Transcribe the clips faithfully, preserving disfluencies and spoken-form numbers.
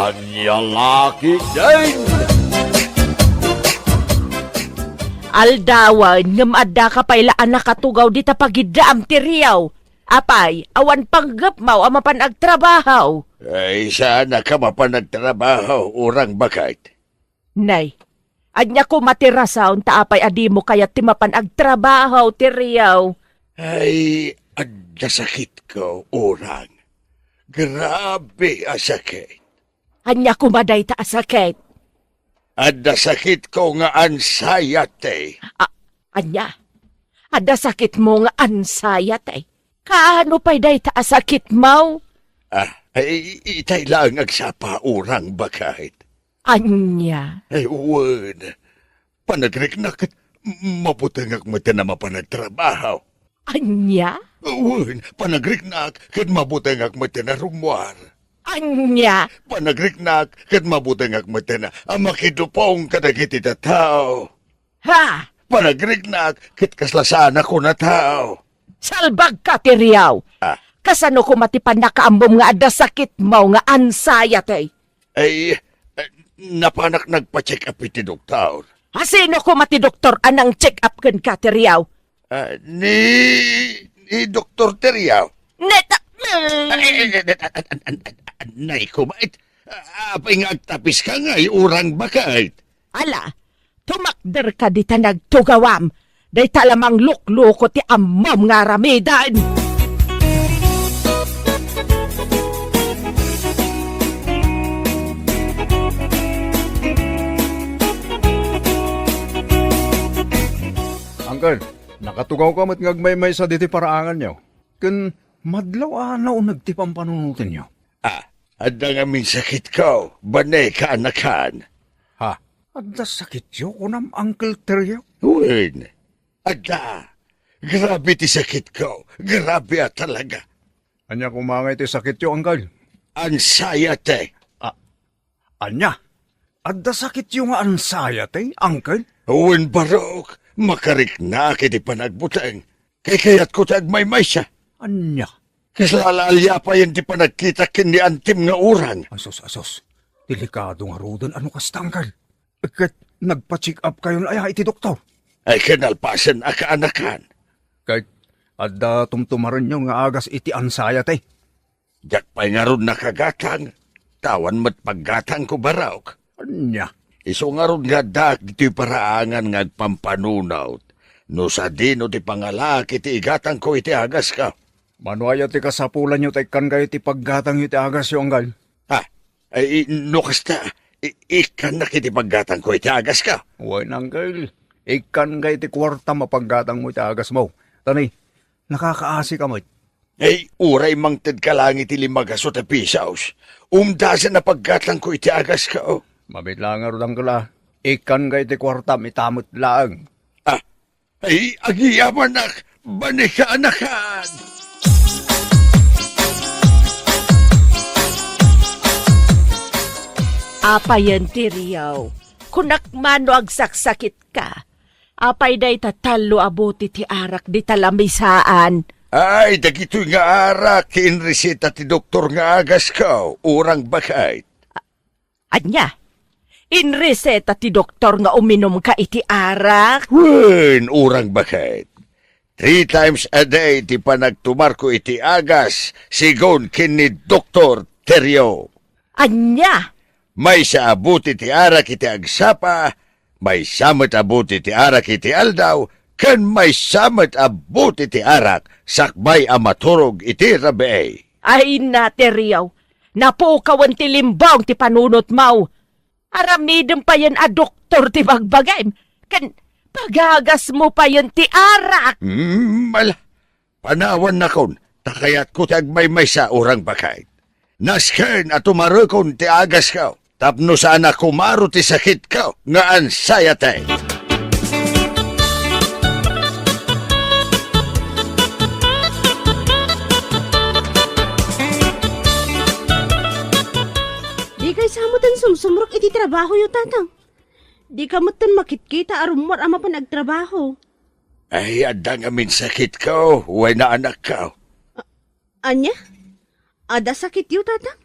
Ania la ketdin? Aldawen, ngem addaka pay la a nakatugaw dita pagiddaam, Tiriaw. Apay, awan panggepmaw a mapan agtrabaho? Ay, saannak a mapan agtrabaho, urang baket. Nay, ania koma ti rason ta apay a dimo kayat ti mapan agtrabaho, Tiriaw? Ay, adda sakitko, urang. Grabe a sakit. Ania koma dayta a sakit? Adda sakitko nga anxiety. A-, ania? Adda sakitmo nga anxiety? Kaano pay dayta a sakitmo? Ah, ay, itay laeng agsapa, urang baket. Ania? Ay, wen. Panagriknak ket mabutengak met a mapan agtrabaho. Ania? Wen, panagriknak ket mabutengak met a rummuar. Ania? Panagriknak ket mabutengak met a makidupong kadagiti tattao. Ha? Panagriknak ket kasla saanak a tao. Salbagka, Tiriaw! Ah. Kasano koma ti pannakaammom nga adda sakitmo nga anxiety? Ay, eh, napanak nagpa-check up iti doktor. A sino koma ti doktor a nang-check up kenka, Tiriaw? Ah, ni, ni Doktor Teriaw. Neta, Ay, ay, ay, ay, ay, ay, ay, ay, nay, kumait. Ah, apay nga agtapiska ngay, urang baket. Ala, tumakderka dita nagtugawam. Dayta la manglukloko ti ammom nga aramiden. Uncle, nakatugawka met nga agmaymaysa ditoy paraanganyo. Ken madlaw a nauneg ti pampanunotenyo. Ah, adda ngamin sakitko, bane kaanakan. Ha? Adda sakityo, kunam, Uncle Teryo? Wen, adda. Grabe ti sakitko, grabe a talaga. Ania koma ngay ti sakityo, Uncle? Anxiety. Ah, ania? Adda sakityo nga anxiety, Uncle? Wen, barok, makariknak iti panagbuteng. Kaykayatko ti agmaymaysa. Ania? Kasla alaalyapayen ti panagkitak ken ni antim nga urang. Asus, asus. Delikado ngaruden a no kasta, Uncle. Ket nagpa-check up kayon aya iti doktor? Ay, kinalpasen a kaanakan. Ket adda tumtumarenyo nga agas iti anxiety? Diak pay ngarud nakagatang, ta awan met paggatangko, barok. Ania? Isu ngarud nga addaak ditoy paraangan nga agpampanunot no sadino ti pangalaak iti igatangko iti agasko. Mano aya ti kasapulanyo ta ikkankayo ti paggatangyo iti agasyo, Uncle? Ha? Ay, i-, no kasta, i-, ikkannak iti paggatangko iti agasko. Wen, Uncle. Ikkanka iti kuartam a paggatangmo iti agasmo. Ta ni, nakakaasika met. Ay, uray mangtedka laeng iti lima a gasut a pisos, umdasen a paggatangko iti agasko. Mabiit laeng ngarud, Uncle, a. Ikkanka iti kuartam ita met laeng. Ah, ay, agyamanak, bane kaanakan. Apayen, Tiriaw, kunak man no agsaksakitka. Apay dayta tallo a bote ti arak dita lamisaan? Ay, dagitoy nga arak ti inreseta ti doktor nga agasko, urang baket. Ania? Inreseta ti doktor nga uminumka iti arak? Wen, urang baket. Three times a day ti panagtumarko iti agas, sigun ken ni Doktor Teryo. Ania? Maysa a bote ti arak iti agsapa, maysa met a bote ti arak iti aldaw, ken maysa met a bote ti arak sakbay a maturog iti rabii. Ay, Nateriaw, napukawen ti limbong ti panunotmo. Aramidem payen a doktor ti bagbagim, ken pagagasmo payen ti arak. Mm, ala, panawannakon, ta kayatko ti agmaymaysa, urang baket. Nasken a tumarekon ti agasko tapno saan a kumaro ti sakitko nga anxiety. Dikay sa metten sumsumrek iti trabahoyo, Tatang. Dika metten makitkita a rummuar a mapan agtrabaho. Ay, adda ngamin sakitko, wenno anakko. Ania? Adda sakityo, Tatang?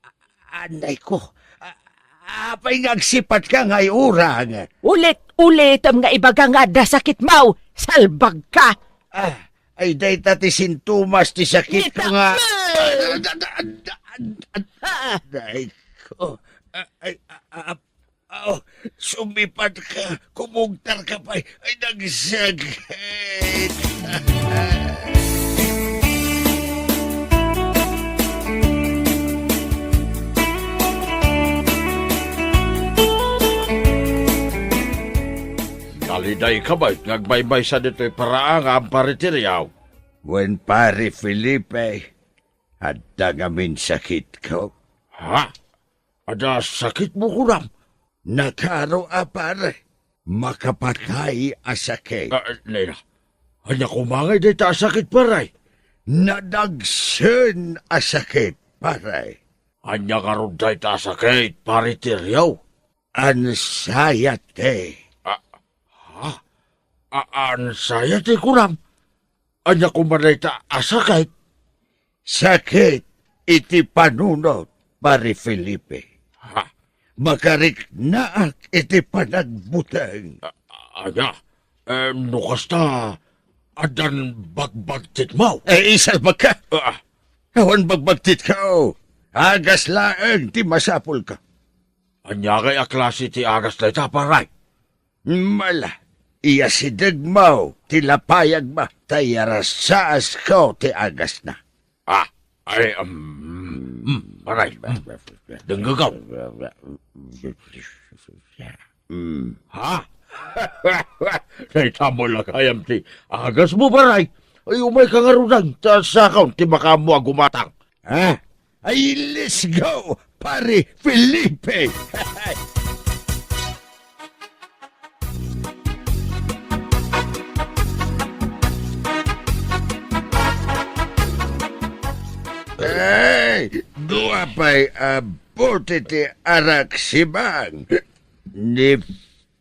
Anay ko, a-, apay nga agsipatka nga ay urang? Ulit-ulitem nga ibaga nga adda sakitmo, salbagka! Ah, ay dayta ti sintomas ti sakit ko nga. Ngita-, Ah! Anay ko. Ah, ay, ah, ah, ah, oh, sumipatka, kumugtarka pay. Ay, nagsakit. Nalidayka met nga agbaybaysa ditoy paraang a amparitiriaw. Wen, Pare Felipe, adda ngamin sakitko. Ha? Adda sakitmo kunam? Nakaro a, pare. Makapatay a sakit. Ah, Nena, ania koma ngay dayta a sakit, pare? Nadagsen a sakit, pare. Ania ngarud dayta a sakit, Pari Teriaw? Anxiety. Ah, ha? A-, anxiety, kunam? Ania koma dayta a sakit? Sakit iti panunot, Pari Felipe. Ha? Makariknaak iti panagbuteng. A-, ania? Eh, no kasta, addan bagbagtitmo? Eh, isalbagka. Ah. Awan bagbagtitko. Agas laeng ti masapulko. Ania ngay a klase ti agas dayta, pare? Mala, iyasidegmo ti lapayagmo, ta iyarasaasko ti agasna. Ah, ay, um, mm, aray, mm. Denggegaw. Mm. Ha? Dayta met la gayam ti agasmo, pare. Ay, umayka ngaruden, ta siakon ti makaammo a gumatang. Ha? Ay, let's go, Pare Felipe! Ay, dua pay a bote ti arak, Simang. Ni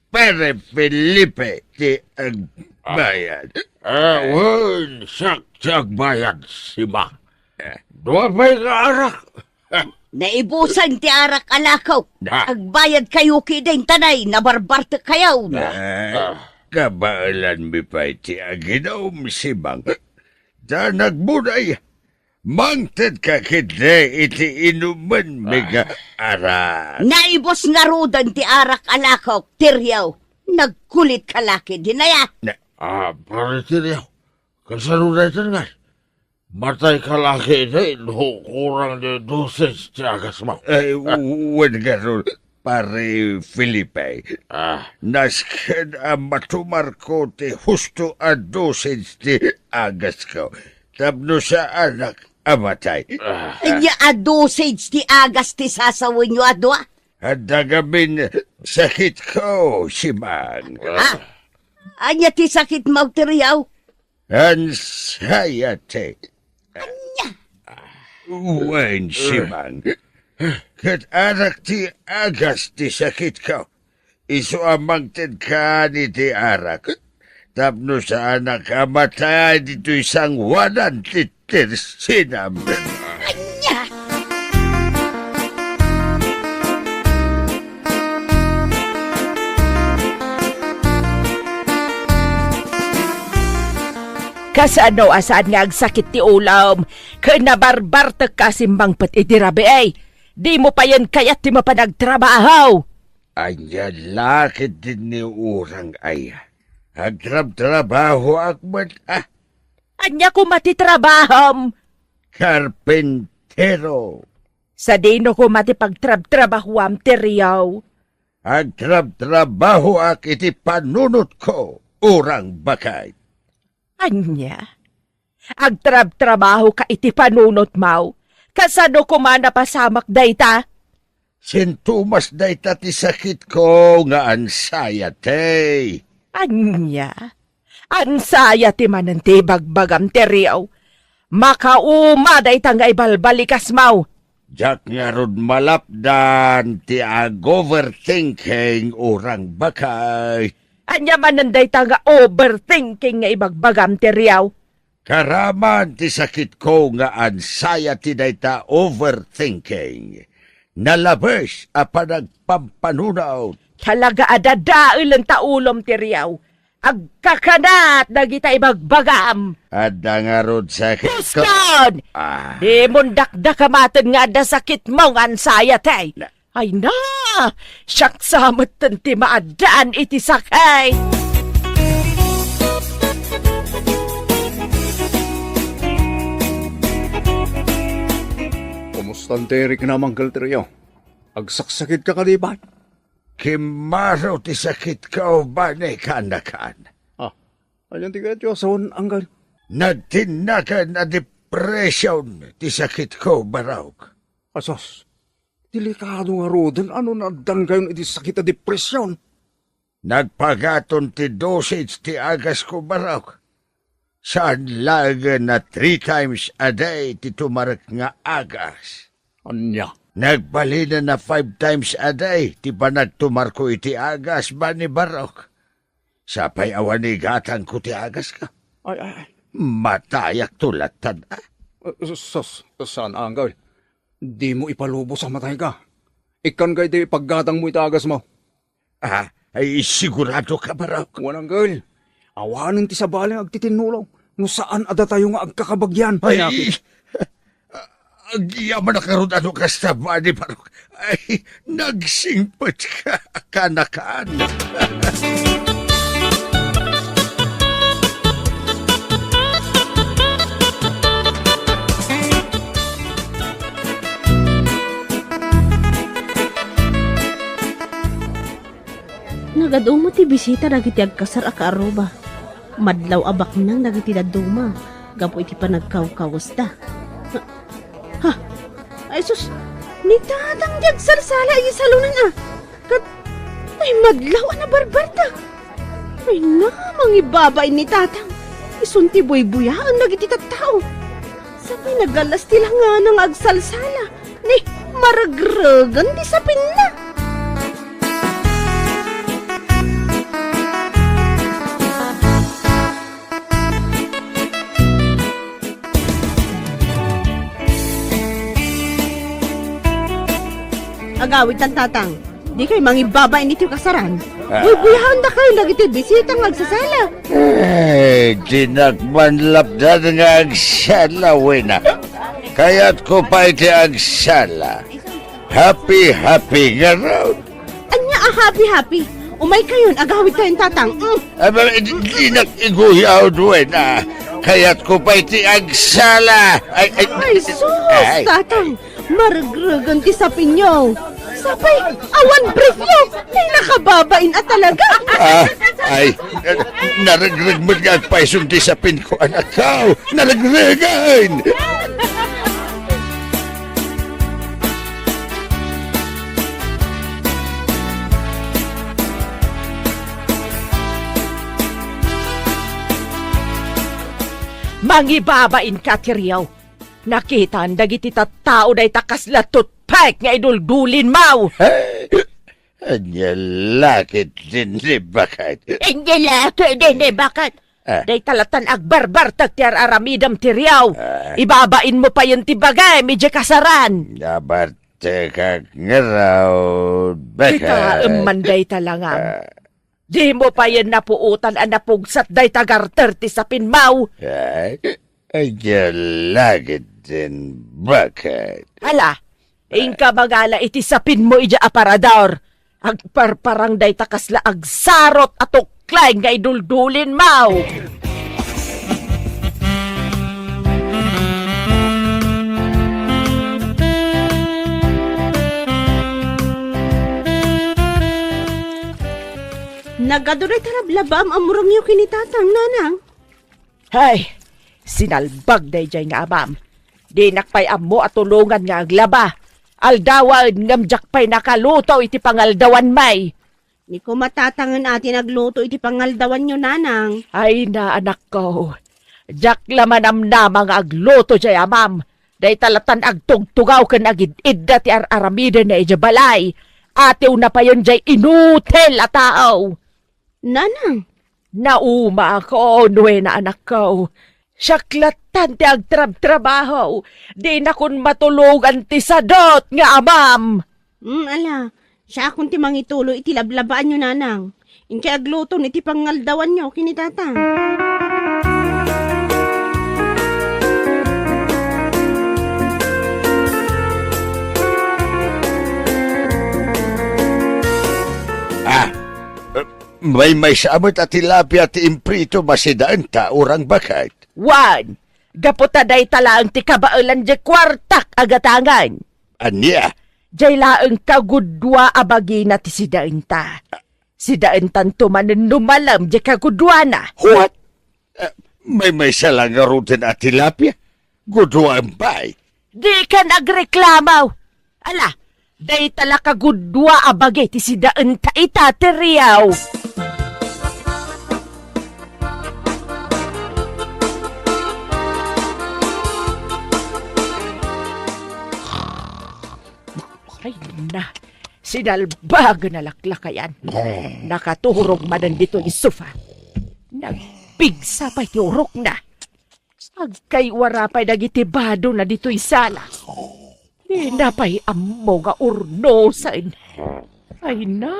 Pare Felipe ti agbayad. Ah, wen, siak ti agbayad, Simang. Dua pay nga arak. Naibusen ti arak a lakok. Ah. Agbayadkayo ketdin, ta nay, nabarbartekkayo. Ah, kabaelanmi pay ti aginom, Simang. Ta nagbuday, mangtedka ketdi iti inumenmi nga arak. Naibus ngaruden ti arak a lakok, Teriaw. Nagkulitka la ketdin aya. Na- Ah, Pare Teriaw, kasano daytan ngay? Matayka la ketdi no kurang ti dosage ti agasmo. Ay, w-, wen ngarud, Pare Felipe. Ah. Nasken a matumarko ti husto a dosage ti agasko tapno saanak a matay. Ah. Ania a dosage ti agas ti sasawenyo a dua? Adda ngamin sakitko, Simang. Ah. Ania ti sakitmo, Teriaw? Anxiety. Ania? Wen, Simang. Ket arak ti agas ti sakitko. Isu a mangtedkan iti arak. Tapno saanak a matay ditoy sangoanan ti tersinam. Ania? Kasano a saan nga agsakit ti ulom ken nabarbartekka a simmangpet iti rabii? Dimo payen kayat ti mapan agtrabaho. Ania la ketdin ni urang aya? Agtrabtrabahoak met a. Ania koma ti trabahom? Karpintero. Sadino koma ti pagtrabtrabahoam, Teriaw? Agtrabtrabahoak iti panunotko, urang baket. Ania? Agtrabtrabahoka iti panunotmo? Kasano koma napasamak dayta? Sintomas dayta ti sakitko nga anxiety. Ania? Anxiety manen ti ibagbagam, Teriaw. Makauma dayta nga ibalbalikasmo. Diak ngarud malapdan ti ag-overthinking, urang baket. Ania manen dayta nga overthinking nga ibagbagam, Teriaw? Karaman ti sakitko nga anxiety dayta overthinking. Nalabes a panagpampanunot. Talaga a dadaelen ta ulom, Teriaw. Agkakanat dagita ibagbagam. Adda ngarud sakitko. Puskon! Ah. Dimon dakdakamaten nga adda sakitmo nga anxiety. Na- Ay na! Siak sa metten ti maaddaan iti sakit! Kumusta ti riknam, Uncle Teryo? Agsaksakitka kadi, bay? Kimmaro ti sakitko, bani, kaanakan. Ah, anian ti kayatyo a sawen, Uncle? Nagtinnagan a depression ti sakitko, barok. Asus, delikado ngaruden no addankayon iti sakit a depression. Nagpagaton ti dosage ti agasko, barok. Saan laengen a three times a day ti tumarek nga agas. Ania? Nagbalinen a five times a day ti panagtumarko iti agas, Bani Barok. Sapay awan igatangko ti agaska. Ay, ay, ay. Matayakto latta, a. Eh, sus, sus, saan, Anggal? Dimo ipalubos a matayka. Ikkan kay ti paggatangmo iti agasmo. Ah, ay, sigurado ka, Barok? Wen, Anggal. Awanen ti sabali nga agtitinnulo no saan a datayo nga agkakabagian. Ay, panyakit. Agyaman a karud a no kasta, Bani Barok. Ay, nagsingpet ka, kanakan. Nagadu met ti bisita dagiti agkasar a kaarruba. Madlaw a baknang dagiti dadduma gapu iti panagkawkawesda. Ha? Ay sus, ni Tatang ti agsalsala iti salonen a. Ket, ay madlaw a nabarbarda. Ay na, mangibabain ni Tatang. Isun ti buybuyaen dagiti tattao. Sapay nagallas ti langana nga agsalsala. Ni, maregregen ti sapinna. Agawidtan, Tatang. Dikay mangibabain iti kasaran. Ah. Buybuyaendakayo dagiti bisita nga agsasala. Eh, dinak man lapdan nga agsala, Wena. Kayatko pay ti agsala. Happy, happy ngarud. Ania a happy, happy? Umaykayon, agawidkayon, Tatang. Mm. Aba, di, dinak iguyawd, Wena. Kayatko pay ti agsala. Ay, ay, Ay, sus, ay. Tatang. Maregregen ti sapinyo. Sapay, awan briefyo. Ay, nakababain a talaga. Ah, ay, naregreg met nga agpayson ti sapinko, anakko. Naregregen! Mangibabain ka, Tiriaw. Nakitaan dagiti tattao dayta kasla toothpick nga iduldulinmo. Ania la ketdin ni baket? Ania la ketdin ni baket? Ah. Dayta lattan agbarbartek ti ar-aramidem, Tiriaw. Ah. Ibabainmo payen ti bagim idiay kasaran. Nabartekak ngarud, baket. Kitaem man dayta langam. Ah. Dimo payen napuotan a napugsat dayta garter ti sapinmo. Ay, ania la ketdin baket? Ala, inka mangala iti sapinmo idiay aparador. Agparparang dayta kasla agsarot a tukleng nga iduldulinmo. Nagadu dayta lablabam a murangyo ken ni Tatang, Nanang. Hay, sinalbag daydiay nga amam. Dinak pay ammo a tulongan nga aglaba. Aldawen ngem diak pay nakaluto iti pangaldawanmi. Ni koma Tatangen a ti nagluto iti pangaldawanyo, Nanang. Ay na, anakko. Diak la manamnama nga agluto diay amam. Dayta lattan agtugtugaw ken agid-idda ti ar-aramidenna idiay balay. Atiwna payen diay inutil a tao. Nanang. Naumaakon, Wena, anakko. Siak lattan ti agtrabtrabaho. Dinakon matulongan ti sadut nga amam. Mm, ala, siakon ti mangituloy iti lablabaanyo, Nanang. Inkay agluton iti pangaldawanyo ken ni Tatang. Ah, eh, maymaysa met a tilapia ti imprito, masidaenta, urang baket? Wen, gapu ta dayta laeng ti kabaelan diay kuartak a gatangen. Ania? Diay laeng kagudua a bagina ti sidaenta. Sidaentanto manen no malem diay kaguduana. What? Eh, maymaysa la ngaruden a tilapia? Guduaem pay. Dikan agreklamo. Ala, dayta la kagudua a bagi ti sidaenta ita, Tiriaw. Ay na, sinalbagan a laklakayan. Nakaturog manen ditoy sofa. Nagpigsa pay ti urokna. Agkaywara pay dagiti badona ditoy sala. Dina pay ammo nga urnosen. Ay na,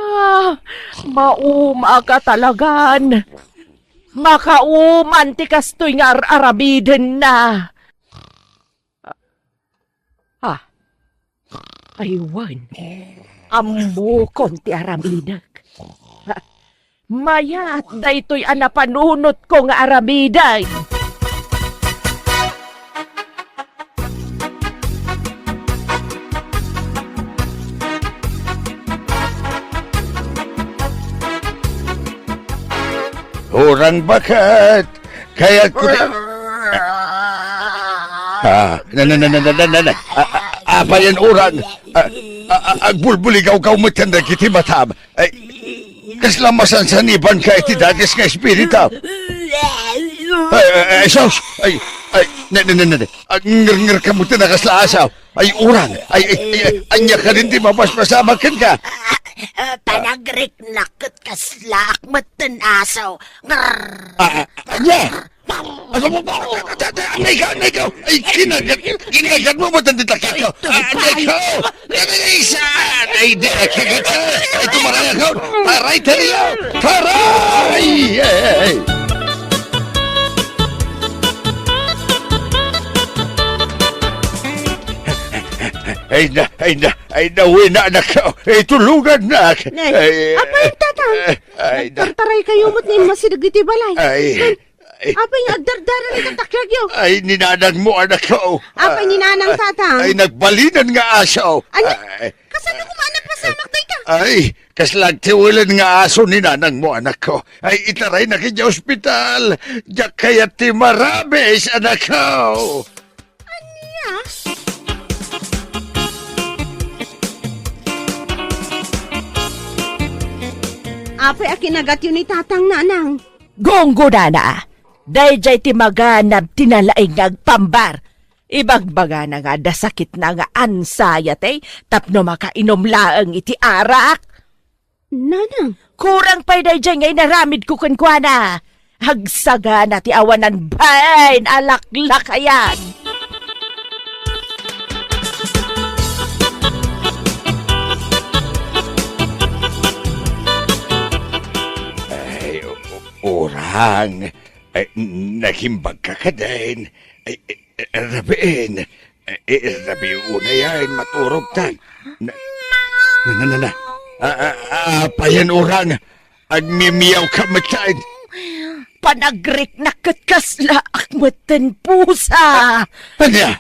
maumaka talagan. Makauman ti kastoy nga ar-aramidenna. Ah, ay wen, ammokon ti aramidek. Ah, mayat daytoy a napanunotko nga aramiden. Urang baket, kayatko ti, ah, na, na, na, na, na, na, na. A, a, apayen urang? A, a, agbulbuligawgaw metten dagiti matam. Ay, kasla masansanibanka iti dakes nga espiritu. Ay, ay, ay, sus! Ay, ay, ne, ne, ne, ne, ne. Agngernger ka metten a kasla asaw. Ay, urang. Ay, ay, ay, ay, ania kadin ti mapaspasamak kenka? Ah, panagriknak ket kaslaak metten asaw. Ngrrr. Ah, ah, ania? Ano mo ba? Anay ka, anay ka! Ay, kinagat, kinagat mo ba tandi takak ko? Ay, anay ka! Ay, saan? Ay, di, ay, kagat ka! Ay, tumaray ako! Taray, taray! Taray! Ay, ay, ay! Ay na, ay na, ay na, uwi na, anak ko. Ay, tulungan na. Nay, ay, apay, tatang? Ay, ay, na. Nagtartaray kayo mo't ni masideg iti balay. Ay, ay. Apay nga agdardara ni tataklag yo? Ay, ni nanang mo, anak ko. Apay ni nanang, tatang? Ay, nagbalinan nga aso. Ania? Ay. Kasano koma a napasamak dayta? Ay, kasla agtiwelen nga aso ni nanang mo, anak ko. Ay, itaraynak idiay ospital. Diak kayat ti marabis, anak ko. Ania? Apay a kinagatyo ni tatang, nanang? Gunggonana, daydiay ti maganab ti nalaing nga agpambar. Ibagbagana nga adda sakitna nga anxiety tapno makainom laeng iti arak. Nanang. Kurang pay daydiay nga inaramidko kenkuana. Agsagana ti awanan bain a laklakayan. Ay, u-, u-, urang. Ay, nakimbag ka kadin. Ay, ay, ay, rabiin. Ay, ay, rabiin unay, ay, maturog ta. Na, na, na, na, na. A, a, a, apayen urang. Agmimiyaw ka met. Panagriknak ket kasla ak metten pusa. Ania?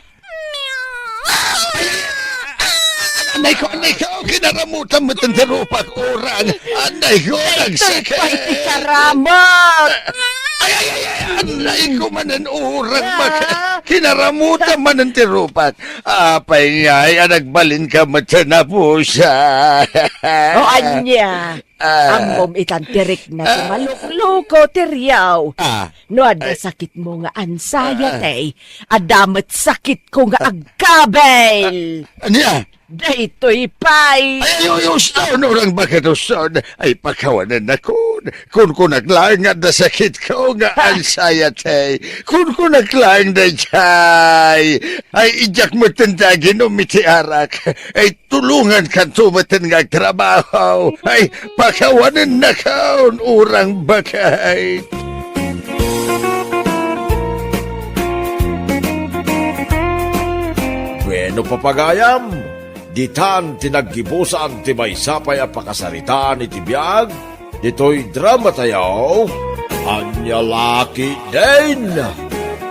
Anay ko, anay ko, kinaramutan metten ti rupak, urang. Anay ko, nagsakit. Pay ti karamut. Ay, ay, ay, ay, anay ko manen, urang, baka kinaramutan manen ti rupak. Apay ngay a nagbalin ka metten a pusa? O ania? Ah. Ammom itan ti rikna ti malukluko ti riaw. Ah. No adda sakitmo nga anxiety, adda met sakitko nga agkabil. Ah, ania? Daytoy pay. Ay, ay, ay, uston, urang baka uston. Ay, pakawanennakon. Kunkunak laeng nga adda sakitko nga anxiety. Kunkunak laeng daydiay. Ay, idiak metten ti aginom iti arak. Ay, tulongankanto metten nga agtrabaho. Ay, pakawanennakon, urang baket. Bueno, papagayam, ditan ti naggibusan ti maysa pay a pakasaritaan iti biag ditoy dramatayo, Ania La Ketdin.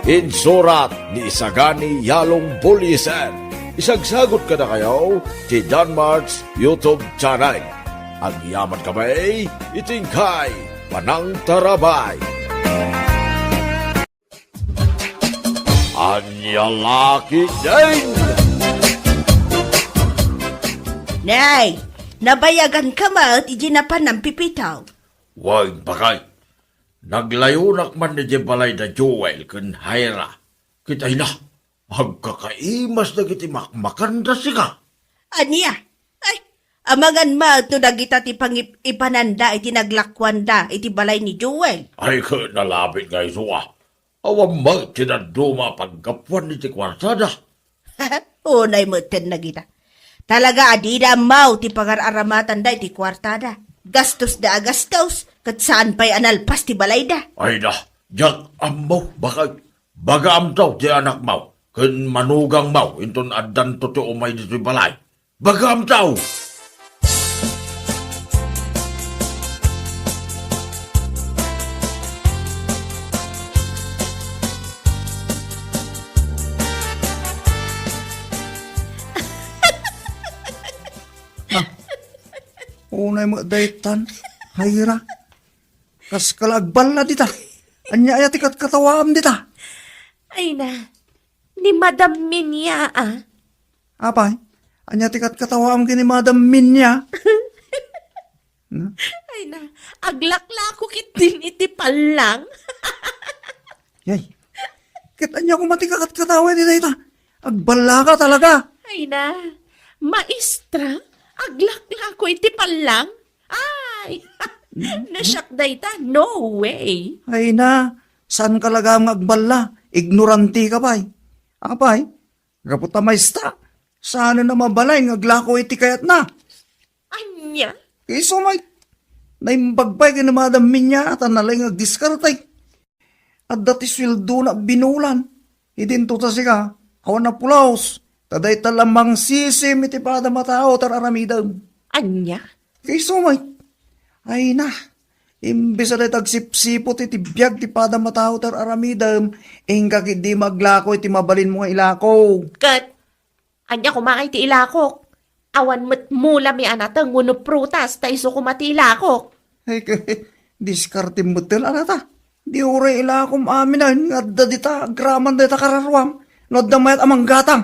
Insurat ni Isagani Yalong Buliser. Isagsagut kadakayo ti Danmart's YouTube channel. Agyamankami iti inkay panangtarabay. Ania La Ketdin! Nay, nabayaganka met iti napan nampipitaw. Wen, bakay. Naglayonak man idiay balay da Joel ken Jaira. Ket ay na, agkakaimas dagiti makmakan da sika. Ania? Amangan met no dagita ti pangip-ipananda iti naglakuanda iti balay ni Joel. Ay, ket nalabit nga isu a. Awan met ti dadduma a paggapuan iti kuartada. Unay metten dagita. Talaga a dida ammo ti pangar-aramatanda iti kuartada. Gastosda a gastos, ket saan pay a nalpas ti balayda. Ay da, diak ammo, bakay. Bagaamto ti anakmo, ken manugangmo, inton addanto ti umay ditoy balay. Bagaamto! Ah, unay met daytan, Haira. Kas kala agballa dita. Ania aya ti katkatawaam dita? Ay na, ni Madam Minya, ah. Apay, ania ti katkatawaam ken ni Madam Minya? Hmm? Ay na, aglaklako ketdin iti pallang. Yay. Ket ania koma ti kakatkatawa iti dayta? Agballaka talaga. Ay na, maestra, aglaklako iti pallang? Ay, nasiak dayta, no way. Ay na, saan ka lagam nga agballa? Ignoranti ka pay. Apay, gapu ta maestra, saan a mabalin nga aglako iti kayatna? Ania? Isu met, naimbag pay ken ni Madam Minya, ta nalaing nga agdiskarte. Adda ti sueldona a binulan. Idinto ta sika, awan a pulos, ta dayta la mangsisim iti padam a tao ti ar-aramidem. Ania? Kayso met. Ay na, imbes a dayta agsipsiput iti biag ti padam a tao ti ar-aramidem, inka ketdi maglako iti mabalinmo nga ilako. Ket, ania koma ngay ti ilakok? Awan met mula mi a nateng wenno prutas ta isu koma ti ilakok. Ay, diskartem metten, anata. Di uray ilakom aminen nga adda dita agraman dayta kararuam no adda mayat a manggatang.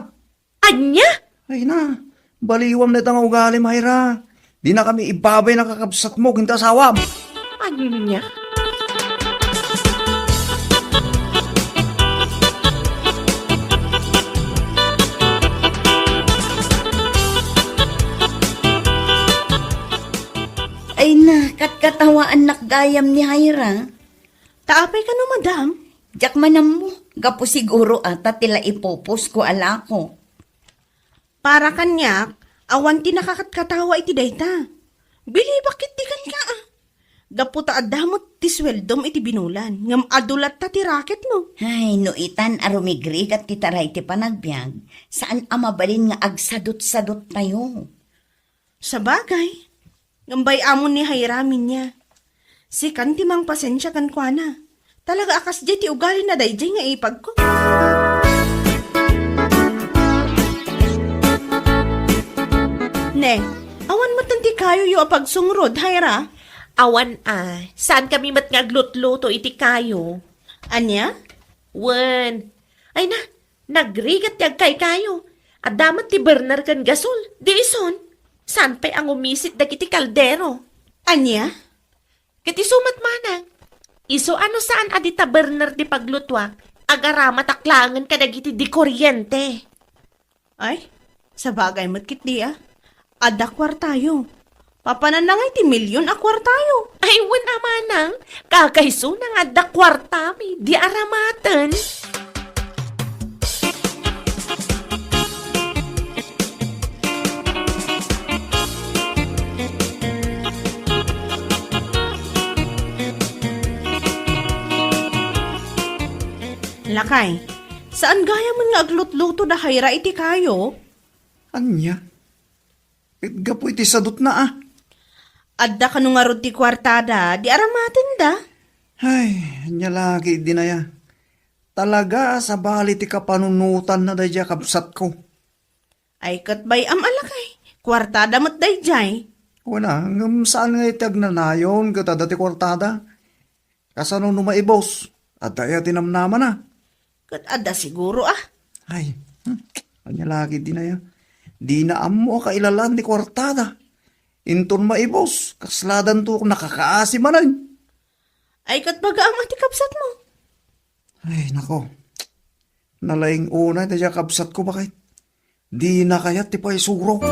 Ania? Ay na, baliwam dayta nga ugalim, Haira. Dinakami ibabay a kakabsatmo ken ti asawam. Ania? Ay na, katkatawaannak gayam ni Haira. Ta apay kano, madam? Diak man ammo, gapu siguro a ta ti la ipupusko a lako. Para kaniak, awan ti nakakatkatawa iti dayta. Bilibak ketdi kenka, a. Gapu ta adda met ti sueldom iti binulan, ngem adu latta ti raket, no? Ay, no itan a rumigrigat ti taray ti panagbiag, saan a mabalin nga agsadutsaduttayo. Sabagay, ngem bay-amon ni Haira, Minya. Sikan ti mangpasensia kenkuana. Talaga a kasdiay ti ugalina daydiay nga ipagko. Ne, awan metten ti kayoyo a pagsungrod, Haira? Awan a. Saankami met nga aglutluto iti kayo. Ania? Wen. Ay na, nagrigat ti agkaykayo. Adda met ti burner ken gasol. Di isun, saan pay a ngumisit dagiti kaldero. Ania? Ket isu met manang. Isu a no saan a dita burner ti paglutuak, agaramatak laengen kadagiti di kuryente. Ay, sabagay met ketdi a. Adda kuartayo. Papananna ngay ti milyon a kuartayo. Ay, wen a manang, kakaisuna nga adda kuartami, di aramaten. Lakay, saan gayamen nga aglutluto da Haira iti kayo? Ania? Ket gapu iti sadutna a. Adda kano ngarud ti kuartada, di aramatenda? Ay, ania la ketdin aya. Talaga a sabali ti kapanunotanna daydiay a kabsatko. Ay, ket bay-am a lakay, kuartada met daydiay. Wen a, ngem saan nga iti agnanayon ket adda ti kuartada? Kasano no maibus? Adda aya ti namnamana? Ket adda siguro a. Ay, hmm, ania la ketdin aya. Dina ammo a kailalaan ti kuartada. Inton maibus, kasladanto nakakaasi manen. Ay, ket bagaam a ti kabsatmo? Ay, nako. Nalaing unay daydiay a kabsatko, baket. Dina kayat ti paisuro.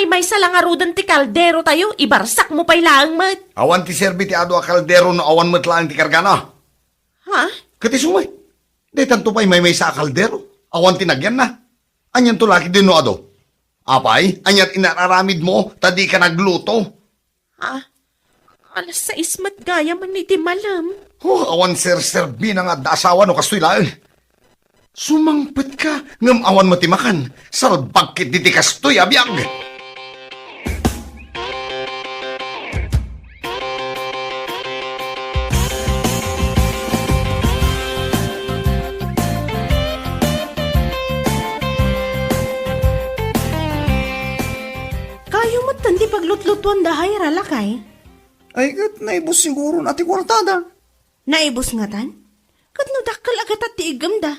Maysa la ngaruden ti kaldero tayo, ibarsak mo pay laeng met. Awan ti serbi ti adu a kaldero no awan met laeng ti kargana. Ha? Ket isu met. Daytanto pay maymaysa a kaldero. Awan ti nagyanna. Anianto la ketdi no adu? Apay, ania ti inaramidmo ta dika nagluto? Ha? Alas sais met gayam iti malem. Huh, awan serserbina nga adda asawa no kastoy laeng. Sumangpetka ngem awan met ti makan. Salbag ketdi ti kastoy a biag. Kayo metten ti paglutlutuanda, Jaira, lakay? Ay, ket naibus siguron a ti kuartada. Naibus ngatan? Ket no dakkel a gatat ti iggemda?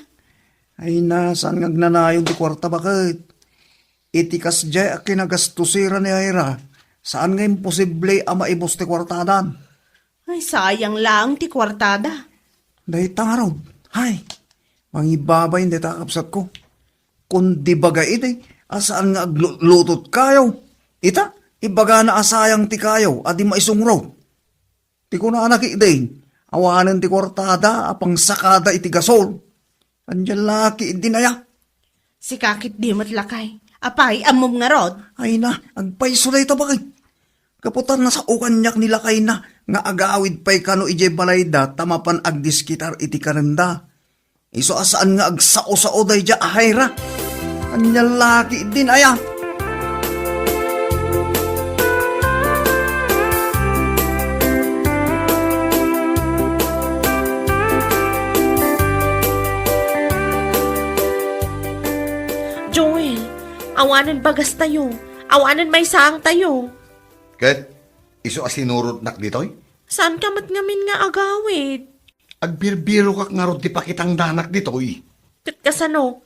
Ay na, saan nga agnanayon ti kuarta, baket? Iti kasdiay a kinagastosera ni Jaira, saan nga imposible a maibus ti kuartadan. Ay, sayang laeng ti kuartada. Dayta ngarud, hay, mangibabain dayta a kabsatko. Kundi baga idi a saan nga aglutlutot kayo. Ita, ibagana a sayang ti kayo a di maisungrot. Ti kunana ketdi, awanen ti kuartada a pangsakada iti gasol. Ania la ketdin aya? Sika ketdi met, lakay. Apay, ammom ngarud? Ay na, agpayso dayta, baket. Gapu ta nasao kaniak ni lakayna nga agawid pay kano idiay balayda ta mapan agdiskitar iti kanenda. Isu a saan nga agsao-sao daydiay a Jaira. Ania la ketdin aya? Joel, awanen bagastayo, awanen maysaangtayo. Ket isu a sinurotnak ditoy? Saanka met ngamin nga agawid? Agbirbirokak ngarud ti pakitangdanak ditoy. Ket kasano?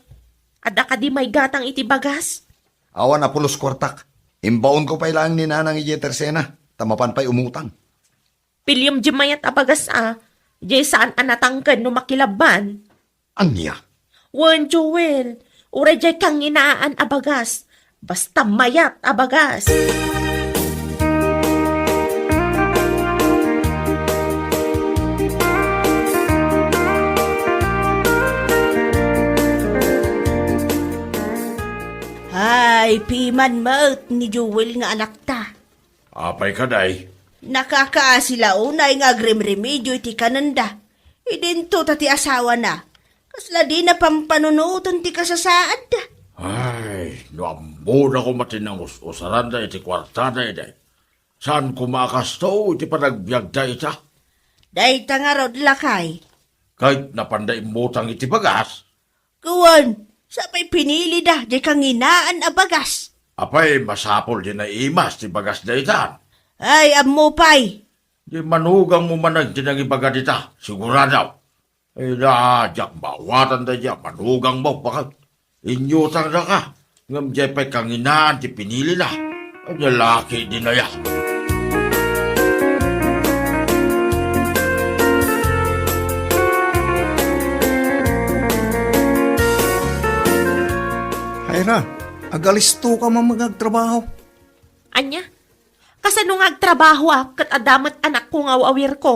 Adda kadi maygatang iti bagas? Awan a pulos kuartak. Imbaonko pay laeng ni Nanang idiay tersena, ta mapan pay umutang. Piliem diay mayat a bagas a, diay saan a natangken no makilabban. Ania? Wen, Joel, uray diay kanginaan a bagas. Basta mayat a bagas. Ay, piman met ni Joel nga anakta. Apay kadi? Nakakaasi la unay nga agremremedio iti kanenda. Idinto ta ti asawana, kasla dina pampanunoten ti kasasaadda. Ay, no ammona koma ti nangus-usaranda iti kuartada idi. Saan koma a kasto iti panagbiagda ita? Dayta ngarud, lakay. Ket napanda immutang iti bagas? Kuan, sapay pinilida diay kanginaan a bagas. Apay, masapul diay naimas ti bagas daytan? Ay, ammo pay. Diay manugangmo manen ti nangibaga dita, sigurado. Ay na, diak maawatan daydiay a manugangmo, baket. Inyutangdaka, ngem diay pay kanginaan ti pinilina. Ania la ketdin aya? Jaira, agalistoka man nga agtrabaho. Ania? Kasano nga agtrabahoak ket adda met anakko nga aw-awirko?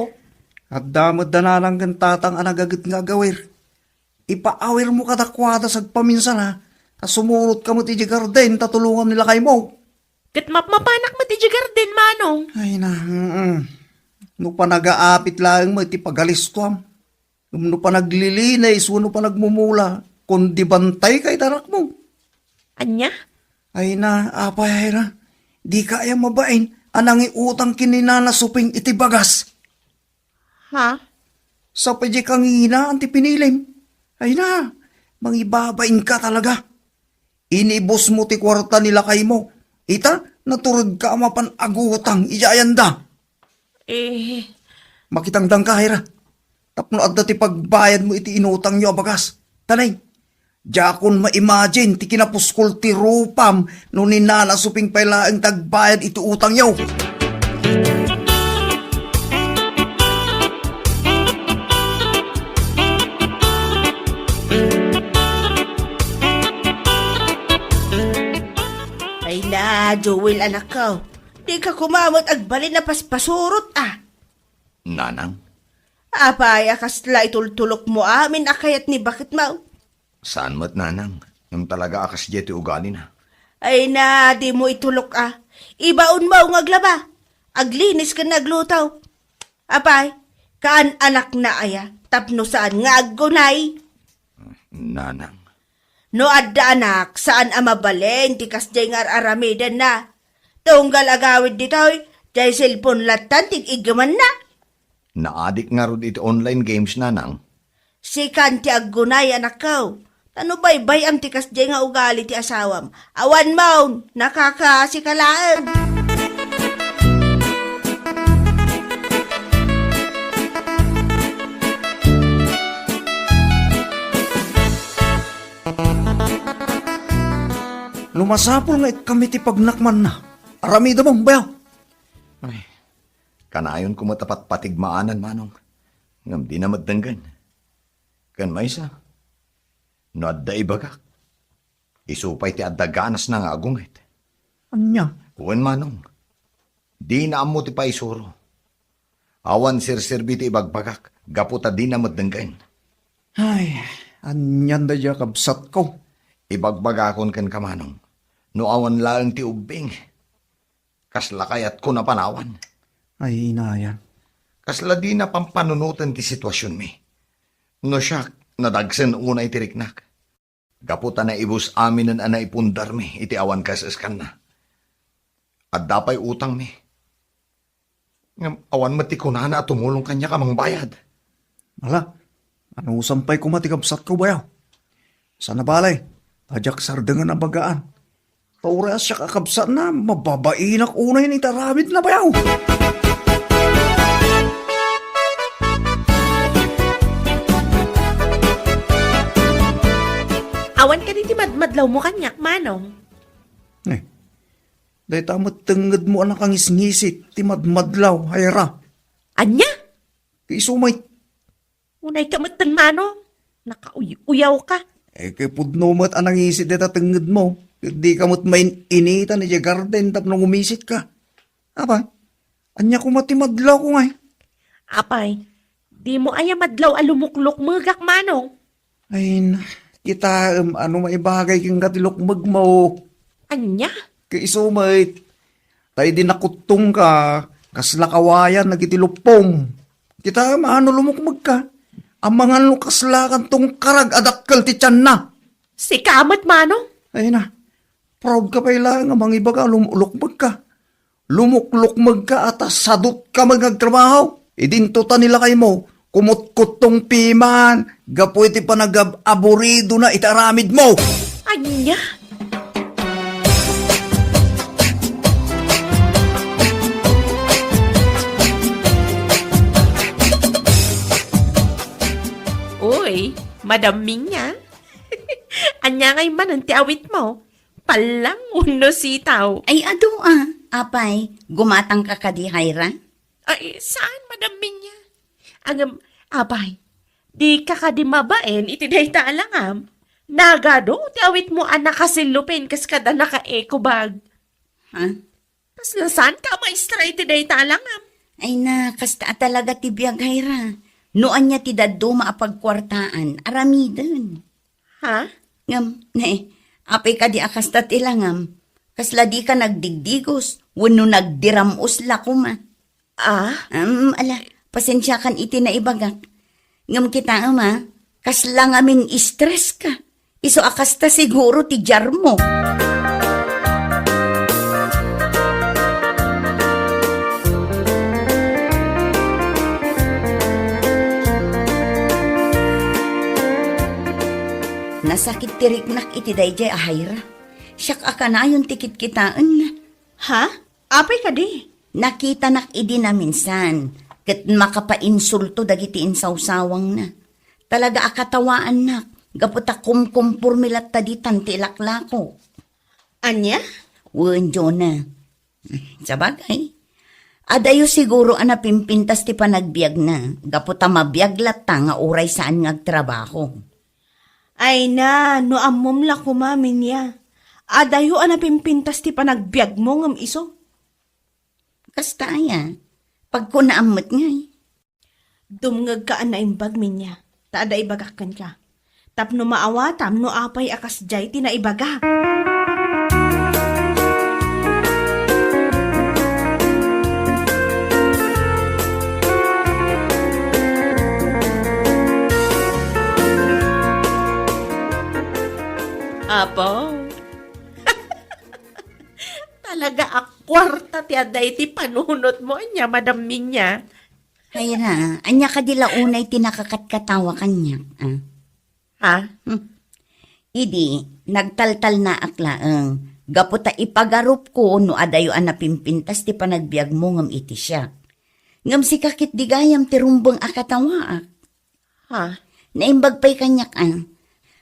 Adda met da nanang ken tatang a nagaget nga agawir. Ipaawirmo kadakuada sagpaminsana, ta sumurotka met idiay garden ta tulongam ni lakaymo. Ket mapmapanak met idiay garden, manong. Ay na, mm. No panagaapit laeng met ti pagalistoam. Ngem no panaglilinis wenno panagmumula, kundi bantayka iti anakmo. Ania? Ay na, apay, ay na. Dika aya mabain a nangiutang ken ni Nana Suping iti bagas? Ha? Sapay diay kanginaan ti pinilim. Ay na, mangibabainka talaga. Inibusmo ti kuarta ni lakaymo. Ita, naturedka a mapan agutang idiay ayanda. Eh. Makitangdanka, Jaira. Tapno adda ti pagbayadmo iti inutangyo a bagas. Tanay, diakon ma-imagine ti kinapuskol ti rupam no ni Nana Suping pay laeng ti agbayad iti utangyo. Ay na, Joel, anakko. Dika koma met agbalin a paspasurot, a. Nanang? Apay a kasla itultulokmo amin a kayat ni baketmo? Saan met, nanang. Ngem talaga a kasdiay ti ugalina. Ay na, dimo itulok, a. Ibaonmo nga aglaba. Aglinis ken agluto. Apay, kaan-anakna aya tapno saan nga aggunay? Nanang. No adda anak, saan a mabalin ti kasdiay nga ar-aramidenna. Tunggal agawid ditoy, diay cellphone lattan ti iggemanna. Naadik ngarud iti online games, nanang. Sikan ti aggunay, anakko. Ta no baybay-am ti kasdiay nga ugali ti asawam, awan mawn, nakakaasi ka laeng. No masapul nga ikkam iti pagnakmanna, aramidem, bayaw. Ay, kanayon ko met a patpatigmaanan, Manong. Ngem dina met denggen. Ken maysa, no adda ibagak, isu pay ti adda ganasna nga agunget. Ania? Wen, Manong, dina ammo ti paisuro. Awan serserbi ti ibagbagak, gapu ta dina met denggen. Ay, anian daydiay a kabsatko? Ibagbagakon kenka, Manong, no awan laeng ti ubbing, kasla kayatko napanawan. Ay, inayan. Kasla dina pampanunoten ti situasionmi. No siak, nadagsen unay ti riknak. Gapu ta naibus aminen a naipundarmi iti awan kaes-eskanna. Adda pay utangmi. Ngem awan met ti kunana a tumulong kaniak a mangbayad. Ala, anusam pay koma ti kabsatko, bayaw. Saan a bale, ta diak sardengen a bagaan. Ta uray a siak a kabsatna, mababainak unay iti aramidna, bayaw. Awan kadi ti madmadlawmo kaniak, Manong? Eh, dayta met tengngedmo a nakangisngisit ti madmadlaw, Jaira. Ania? Ti isu met. Unayka metten, Manong. Nakauy-uyaw ka. Eh, ket pudno met a nangisit dayta tengngedmo. Ket dika met main-initan idiay garden tapno ngumisitka. Apay, ania koma ti madlawko ngay? Apay, dimo aya madlaw a lumuklukmegak, Manong? Ay, na, kitaem, ano maibagay kenka ti lukmegmo? Ania? Ket isu met, ta idi nakuttongka, kasla kawayan dagiti luppom. Kitaem, ano lumukmegka? Amangan no kasla kantong karag a dakkel ti tianna. Sika met, Manong? Ay na, proud ka pay laeng a mangibaga, lum-, lukmegka. Lumuklukmegka a ta sadutka met nga agtrabaho. Idinto ta ni lakaymo, kumutkuttong piman, gapu iti panagab-aburidona iti aramidmo. Ania? Uy, Madam Minya. Ania ngay manen ti awitmo? Pallang wenno sitaw? Ay, adu a. Apay, gumatangka kadi, Jaira? Ay, saan, Madam Minya? Ngem, apay, dika kadi mabain iti dayta a langam? Nagadu ti awitmo a nakasellopen kas kada naka-eco bag. Ha? Kasla saanka a maestra iti dayta a langam? Ay na, kasta a talaga ti biag, Jaira. No ania ti dadduma a pagkuartaan, aramiden. Ha? Ngem, ne, apay kadi a kasta ti langam? Kasla dika nagdigdigos, wenno nagdiram-os la koma? Ah? Em, ala, pasensiakan iti naibagak. Ngem kitaem a, kasla ngamin stress ka. Isu a kasta siguro ti diarmo. Nasakit ti riknak iti daydiay a Jaira. Siak a kanayon ti kitkitaenna. Ha? Apay kadi? Nakitanak idi naminsan, ket makapainsulto dagiti insawsawangna. Talaga a katawaannak, gapu ta kumkumpormi latta ditan ti ilaklako. Ania? Wen, Jonah. Sabagay, adayo siguro a napimpintas ti panagbiagna, gapu ta mabiag latta nga uray saan nga agtrabaho. Ay na, no ammom la koma, Minya. Adayo a napimpintas ti panagbiagmo ngem isu. Kasta aya, pagkunaam met ngay. Dumngegka a naimbag, Minya, ta adda ibagak kenka. Tapno maawatam no apay a kasdiay ti naibaga. Apo. Talaga a kuarta ti adda iti panunotmo, ania, Madam Minya? Hayra, ania kadi la unay ti nakakatkatawa kaniak, a? Ha? Hmm. Idi, nagtaltalnaak laeng, gapu ta ipagarupko no adayo a napimpintas ti panagbiagmo ngem iti siak. Ngem sika ketdi gayam ti rumbeng a katawaak. Ha? Naimbag pay kaniak, a.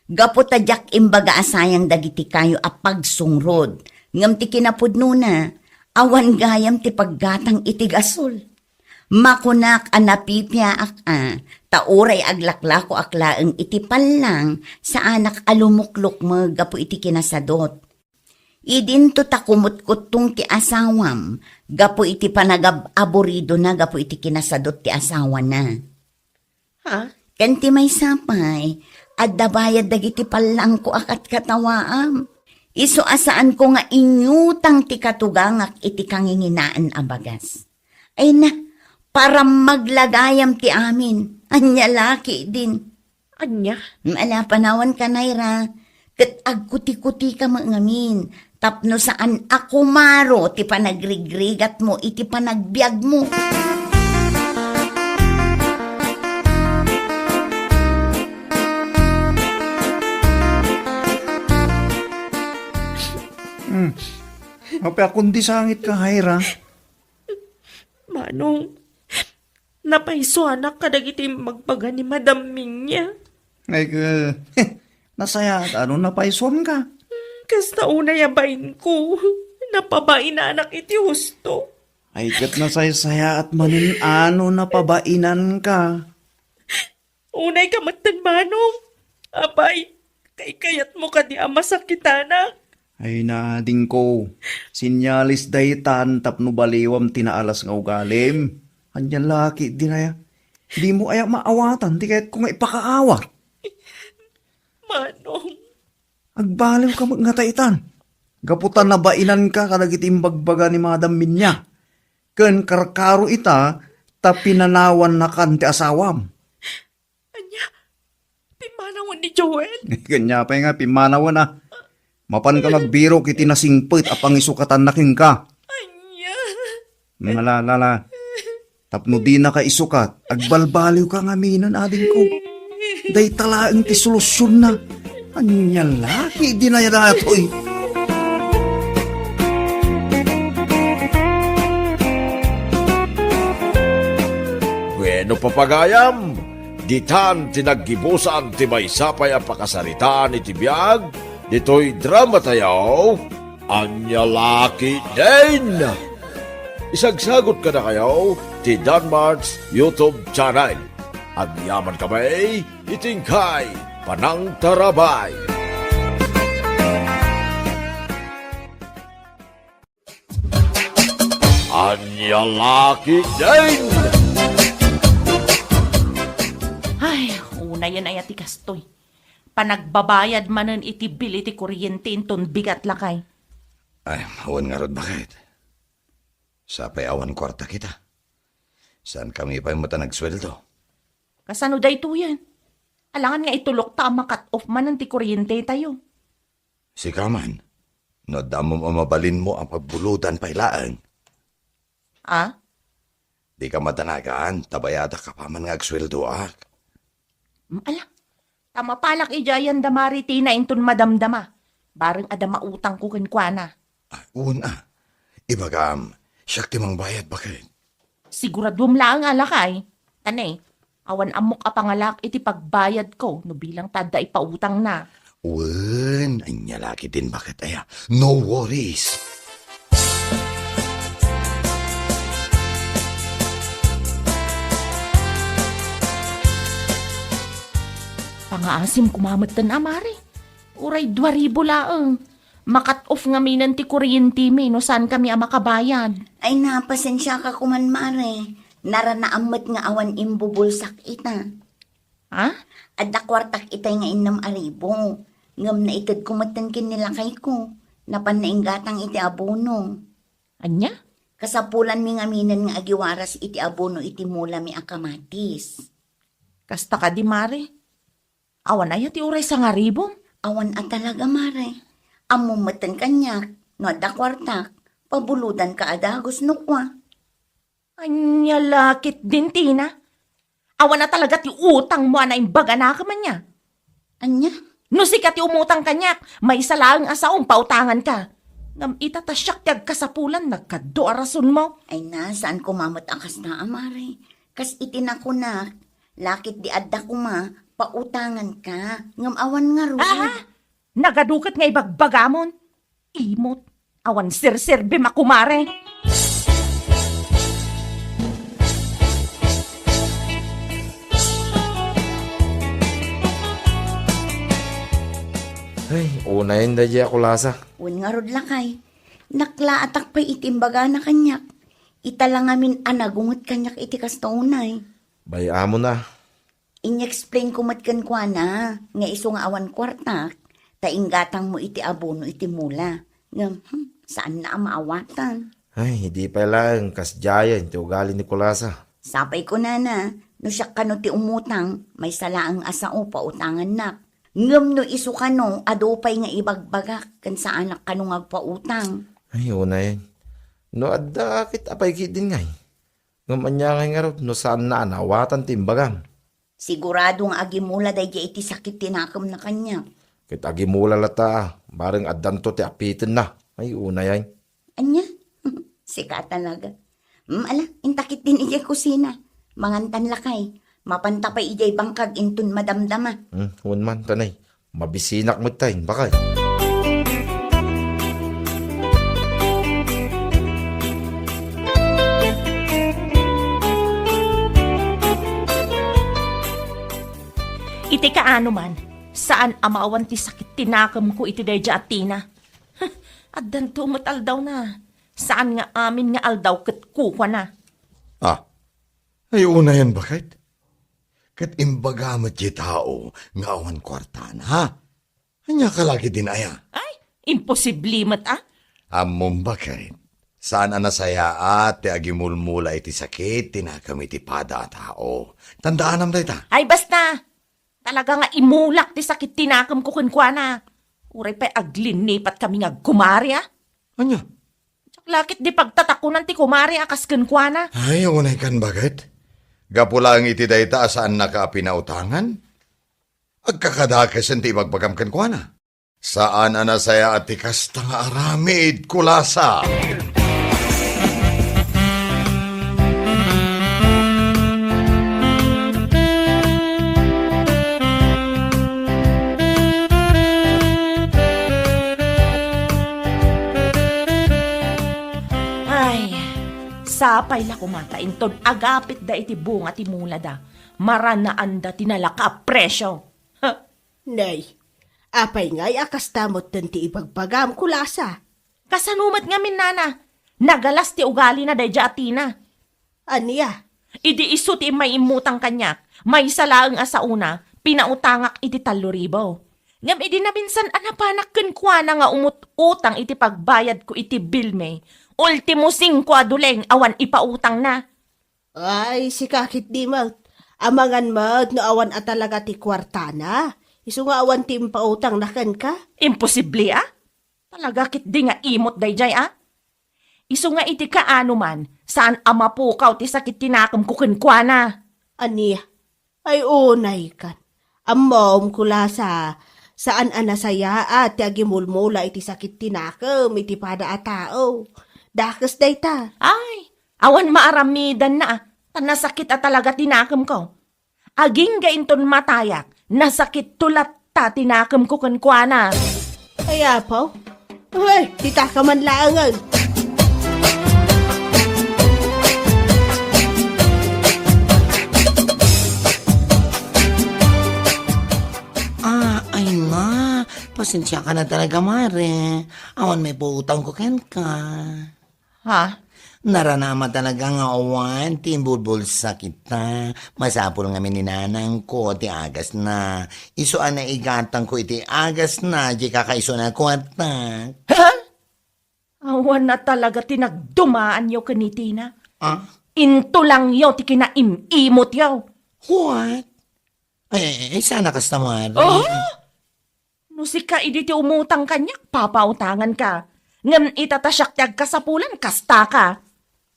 Gapu ta diak imbaga a sayang dagiti kayo a pagsungrod, ngem ti kinapudnona, awan gayam ti paggatang iti gasol. Makunak a napipiaak, a, ta uray aglaklakoak laeng iti pallang, saanak a lumuklukmeg gapu iti kinasadot. Idinto ta kumutkuttong ti asawam gapu iti panagab-aburidona gapu iti kinasadot ti asawana. Ha? Ken ti maysa pay, adda bayad dagiti pallangko a katkatawaam. Isu a saanko nga inyutang ti katugangak iti kanginginaan a bagas. Ay na, parammag la gayam ti amin. Ania la ketdin? Ania? Ala, panawanka, Naira. Ket agkutikutika met ngamin, tapno saan a kumaro ti panagrigrigatmo iti panagbiagmo. Hmm. Apay a kundi sangitka, Naira? Manong, napaisuanak kadagiti imbagbaga ni Madam Minya. Ay, ka, nasayaat a no napaisuanka. Kasta unay a bainko, napabainanak iti husto. Ay, ket nasaysayaat manen a no napabainanka. Unayka metten, Manong. Apay, kaykayatmo kadi a masakitanak? Ay, adingko, senyales daytan tapno baliwam ti naalas nga ugalim. Ania la ketdin aya? Dimo aya maawatan ti kayatko nga ipakaawat? Manong. Agbaliwka met ngata itan. Gapu ta nabainanka kadagiti imbagbaga ni Madam Minya. Ken karkaro ita ta pinanawannakan ti asawam. Ania? Pimmanawen ni Joel? Ania pay nga pimmanawen a. Mapanka nga agbirok iti nasingpet a pangisukatanna kenka. Ania? Ala, ala, ala. Tapno dinaka isukat, agbalbaliwka ngaminen, adingko. Dayta laeng ti solutionna. Ania la ketdin aya daytoy? Bueno, papagayam, ditan ti naggibusan ti maysa pay a pakasaritaan iti biag ditoy dramatayo, Ania la ketdin? Isagsagot kadakayo ti Danmart's YouTube channel. Agyaman kami iti inkay panangtarabay. Ania la ketdin? Ay, unayen aya ti kastoy. Panagbabayad manen iti bill iti kuryente inton bigat lakay. Ay, awan ngarud, baket. Sapay awan kuarta kita. Saankami pay met a nagsueldo. Kasano daytoyen? Alangan nga itulokta a ma-cut off manen ti kuryentetayo. Sika man, no adda mo a mabalinmo a pagbulodan pay laeng. Ah? Dika madanagan, ta bayadak apaman nga agsueldoak. Mm, ala, ta mapalak idiay ayan da Maritina inton madamdama. Bareng adda mautangko kenkuana. Ah, wen a. Ibagam, siak ti mangbayad, baket. Siguraduem laeng a lakay. Ta ne, awan ammok a pangalak iti pagbayadko no bilang ta adda ipautangna. Wen, ania la ketdin, baket aya. No worries. Pangaasim koma metten a, Mari. Uray dua ribu laeng. Makat-off ngaminen ti kuryentemi no saankami a makabayad. Ay, napasensiaka koman, Mare. Naranaam met nga awan imbubulsak ita. Ha? Adda kuartak itay nga innem a ribu. Ngem naitedko metten ken ni lakayko. Napan nainggatang iti abono. Ania? Kasapulanmi ngaminen nga agiwaras iti abono iti mulami a kamatis. Kasta kadi, Mare? Awan aya ti uray sangaribum? Awan a talaga, Mare. Ammom metten kaniak, no adda kuartak, pabulodanka a dagus no kua. Ania la ketdin, Tina? Awan a talaga ti utangmo a naimbaganakem ania? Ania? No sika ti umutang kaniak, maysa laeng a saom pautanganka. Ngem ita ta siak ti agkasapulan, nagkaddo a rasonmo. Ay na, saan koma met a kasta a, Mare. Kas iti nakunak, laketdi adda koma, pautanganka. Ngem awan ngarud. Aha! Nagadu ket nga ibagbagamon. Imot, awan serserbim a kumare. Ay, unayen daydiay a kulasa. Wen ngarud, lakay. Naklaatak pay iti imbagana kaniak. Ita la ngamin a nagunget kaniak iti kasta unay. Bay-amon a. Inyexplain ko met kenkuana nga isu nga awan kuartak, ta inggatangmo iti abono iti mula. Ngem, hmm, saanna a maawatan. Ay, idi pay laeng kasdiayen ti ugali ni Kulasa. Sapay kunana, no siak kano ti umutang, maysa laeng a sao pautangannak. Ngem no isu kano, adu pay nga ibagbagak, ken saanak kano nga agpautang. Ay, unayen. No adda ket apay ketdin ngay? Ngem ania ngay ngarud no saanna a naawatan ti imbagam? Sigurado nga agimula daydiay iti sakit ti nakemna kaniak. Ket agimula latta, bareng addanto ti apitenna. Ay, unayen. Ania? Sika talaga. Mm, ala, inta ketdin idiay kusina. Mangantan lakay. Mapanta pay idiay bangkag inton madamdama. Hmm, wen man, tanay. Mabisinak met tay, bakay. Iti kaano man, saan a maawan ti sakit ti nakemko iti daydiay a Tina. Huh, addanto met aldawna. Saan nga amin nga aldaw ket kukuana. Ah, ay unayen, baket? Ket imbaga met ti tao nga awan kuartana, ha? Ania ka la ketdin aya? Ay, imposible met a. Ammom, baket, saan a nasayaat ti agimulmula iti sakit ti nakem iti pada a tao. Tandaanam dayta. Ay, basta! Talaga nga imulak ti sakit ti nakemko kenkuana. Uray pay aglinnipatkami nga agkumare, a. Ania? Diak la ketdi pagtatakonan ti kumare a kas kenkuana. Ay, unaykan, baket? Gapu laeng iti dayta a saannaka a pinautangan? Agkakadakesen ti ibagbagam kenkuana. Saan a nasayaat ti kasta nga aramid, Kulasa. Ay, sapay la koma ta inton agapitda iti bunga ti mulada, maranaanda ti nalaka a presio. Nay, apay ngay a kasta metten ti ibagbagam, Kulasa? Kasano met ngamin, nana? Nagalas ti ugalina daydiay a Tina. Ania? Idi isu ti immay immutang kaniak, maysa laeng a saona, pinautangak iti tallo ribu. Ngem idi naminsan a napanak kenkuana nga umut-utang iti pagbayadko iti bilmi, ultimo singko a duleng awan ipautangna. Ay, sika ketdi met. Amangan met no awan a talaga ti kuartana. Isu nga awan ti impautangna kenka. Imposible, a? Talaga ketdi nga imot daydiay, a? Isu nga iti kaano man, saan a mapukaw ti sakit ti nakemko kenkuana. Ania? Ay, unaykan. Ammom, Kulasa, saan a nasayaat ti agimulmula iti sakit ti nakem iti pada a tao. Dakes dayta. Ay, awan maaramidanna, a, ta nasakit a talaga ti nakemko. Agingga inton matayak, nasakitto latta ti nakemko kenkuana. Ay, apo, Uy, ti takaman laengen. Ah, ay na, Pasensiaka na talaga, Mare. Awan maipautangko kenka. Ha? Naranaam talaga nga awan ti imbulbulsak ita. Masapul ngamin ni nanangko ti agasna. Isu a naigatangko iti agasna, di kakaisuna a kuarta. Ha? Awan na talaga ti nagdumaanyo ken ni Tina. Ah? Intulangyo ti kinaim-imotyo. What? Ay, ay, ay, sana kasta, Mare. Oh? No sika idi ti umutang kaniak, papautanganka. Ngem ita ta siak ti agkasapulan, kastaka.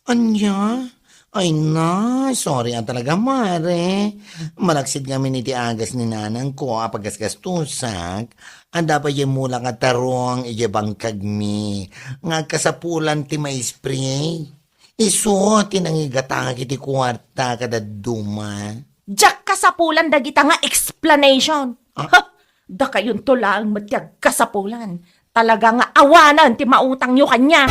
Ania? Ay na, sorry a talaga, Mare. Malaksid ngamin iti agas ni nanangko a pagasgastusak, adda pay diay mula nga tarong idiay bangkagmi nga agkasapulan ti maispray. Isu ti nangigatangak iti kuarta kadadduma. Diak kasapulan dagita nga explanation. Ah? Ha! Dakayonto laeng met ti agkasapulan. Talaga nga awanen ti mautangyo kaniak.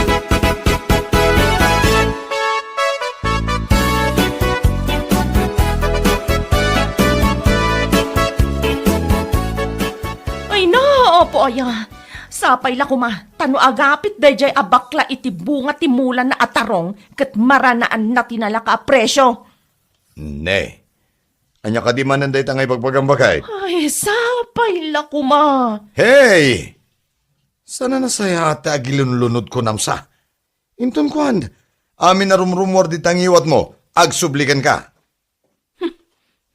Ay, naapo aya. Sapay la koma, ta no agapit daydiay a bakla iti bunga ti mulana a tarong, ket maranaanna ti nalaka a presio. Ne. Ania kadi manen dayta nga ibagbagam, baket? Ay, sapay la koma. Hey! Sana nasayaat ti agilunlunod kunam sa. Inton kuan, amin a rumrumuar dita ngiwatmo, agsubli kenka.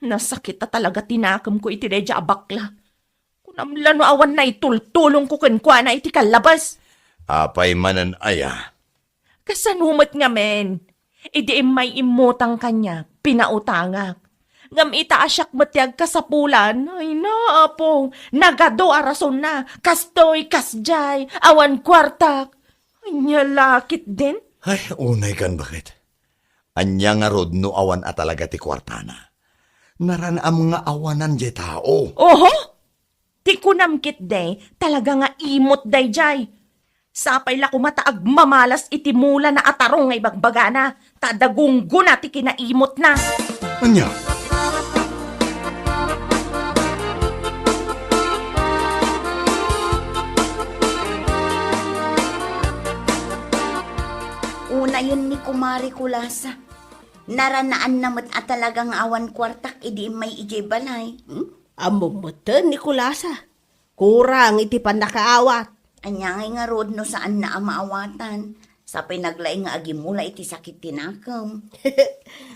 Nasakit a talaga ti nakemko iti daydiay a bakla. Kunam la no awan naitultulongko kenkuana iti kallabes. Apay manen aya? Kasano met ngamin? Idi immay immutang kaniak, pinautangak. Ngem ita a siak met ti agkasapulan, ay na, Apo, nagadu a rasonna, kastoy, kasdiay, awan kuartak. Ania la ketdin? Ay, unay kan, baket. Ania ngarud no awan a talaga ti kuartana? Naranaam nga awanan diay tao. Oho! Ti kunam ketdi, talaga nga imot daydiay. Sapay la koma ta agmamalas iti mulana a tarong nga ibagbagana, ta adda gunggona ti kinaimotna. Ania? Unayen ni Kumare Kulasa. Naranaanna met a talaga nga awan kuartak idi immay idiay balay. Hmm? Ammom metten ni Kulasa. Kurang iti pannakaawat. Ania ngay ngarud no saanna a maawatan? Sapay naglaing nga agimula iti sakit ti nakem.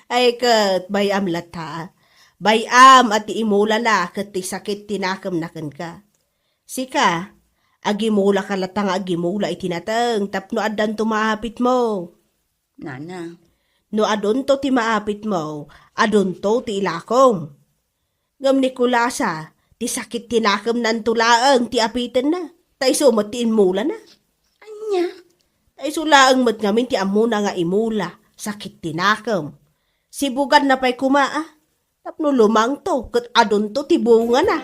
Ay ket, bay-am latta. Bay-am a ti imulana ket ti sakit ti nakemna kenka. Sika, agimulaka latta nga agimula iti nateng tapno addanto maapitmo. Nana. No adunto ti maapitmo, adunto ti ilakom. Ngem ni Kulasa, ti sakit ti nakemnanto laeng ti apitenna, ta isu met ti immulana. Ania? Ta isu laeng met ngamin ti ammona nga imula, sakit ti nakem. Sibuganna pay koma, a. Tapno lumangto ket adunto ti bungana.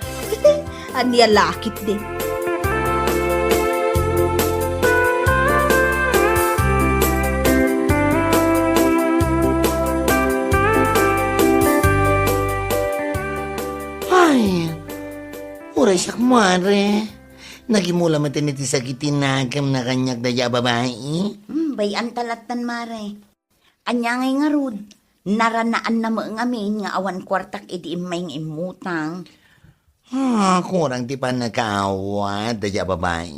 Ania la ketdi? Ay, uray siak, Mare. Nagimula met iti sakit ti nakem na kaniak daydiay a babai. Hmm, bay-am ta lattan, Mare. Ania ngay ngarud? Naranaanna met ngamin nga awan kuartak idi immay nga immutang. Ah, kurang ti pannakaawat daydiay a babai.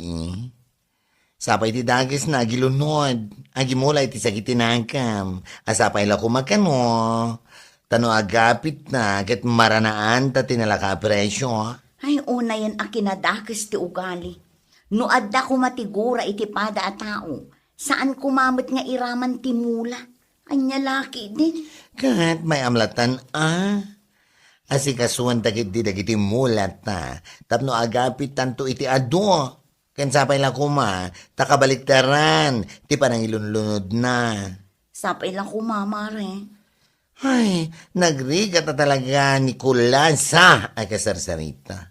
Sapay ti dakesna agilunod, agimula iti sakit ti nakem. A sapay la koma kano, ta no agapitna ket maranaanta ti nalaka a presio. Ay, unayen a kinadakes ti ugali. No adda koma ti gura iti pada a tao, saan koma met nga iraman ti mula. Ania la ketdin? Ket may-am lattan a. Asikasuanta ketdi dagiti mulata tapno agapitanto iti adu. Ken sapay la koma, ta kabaliktaran ti panangilunlunodna. Sapay la koma, Mare. Ay, nagrigat a talaga ni Kulasa a kasarsarita.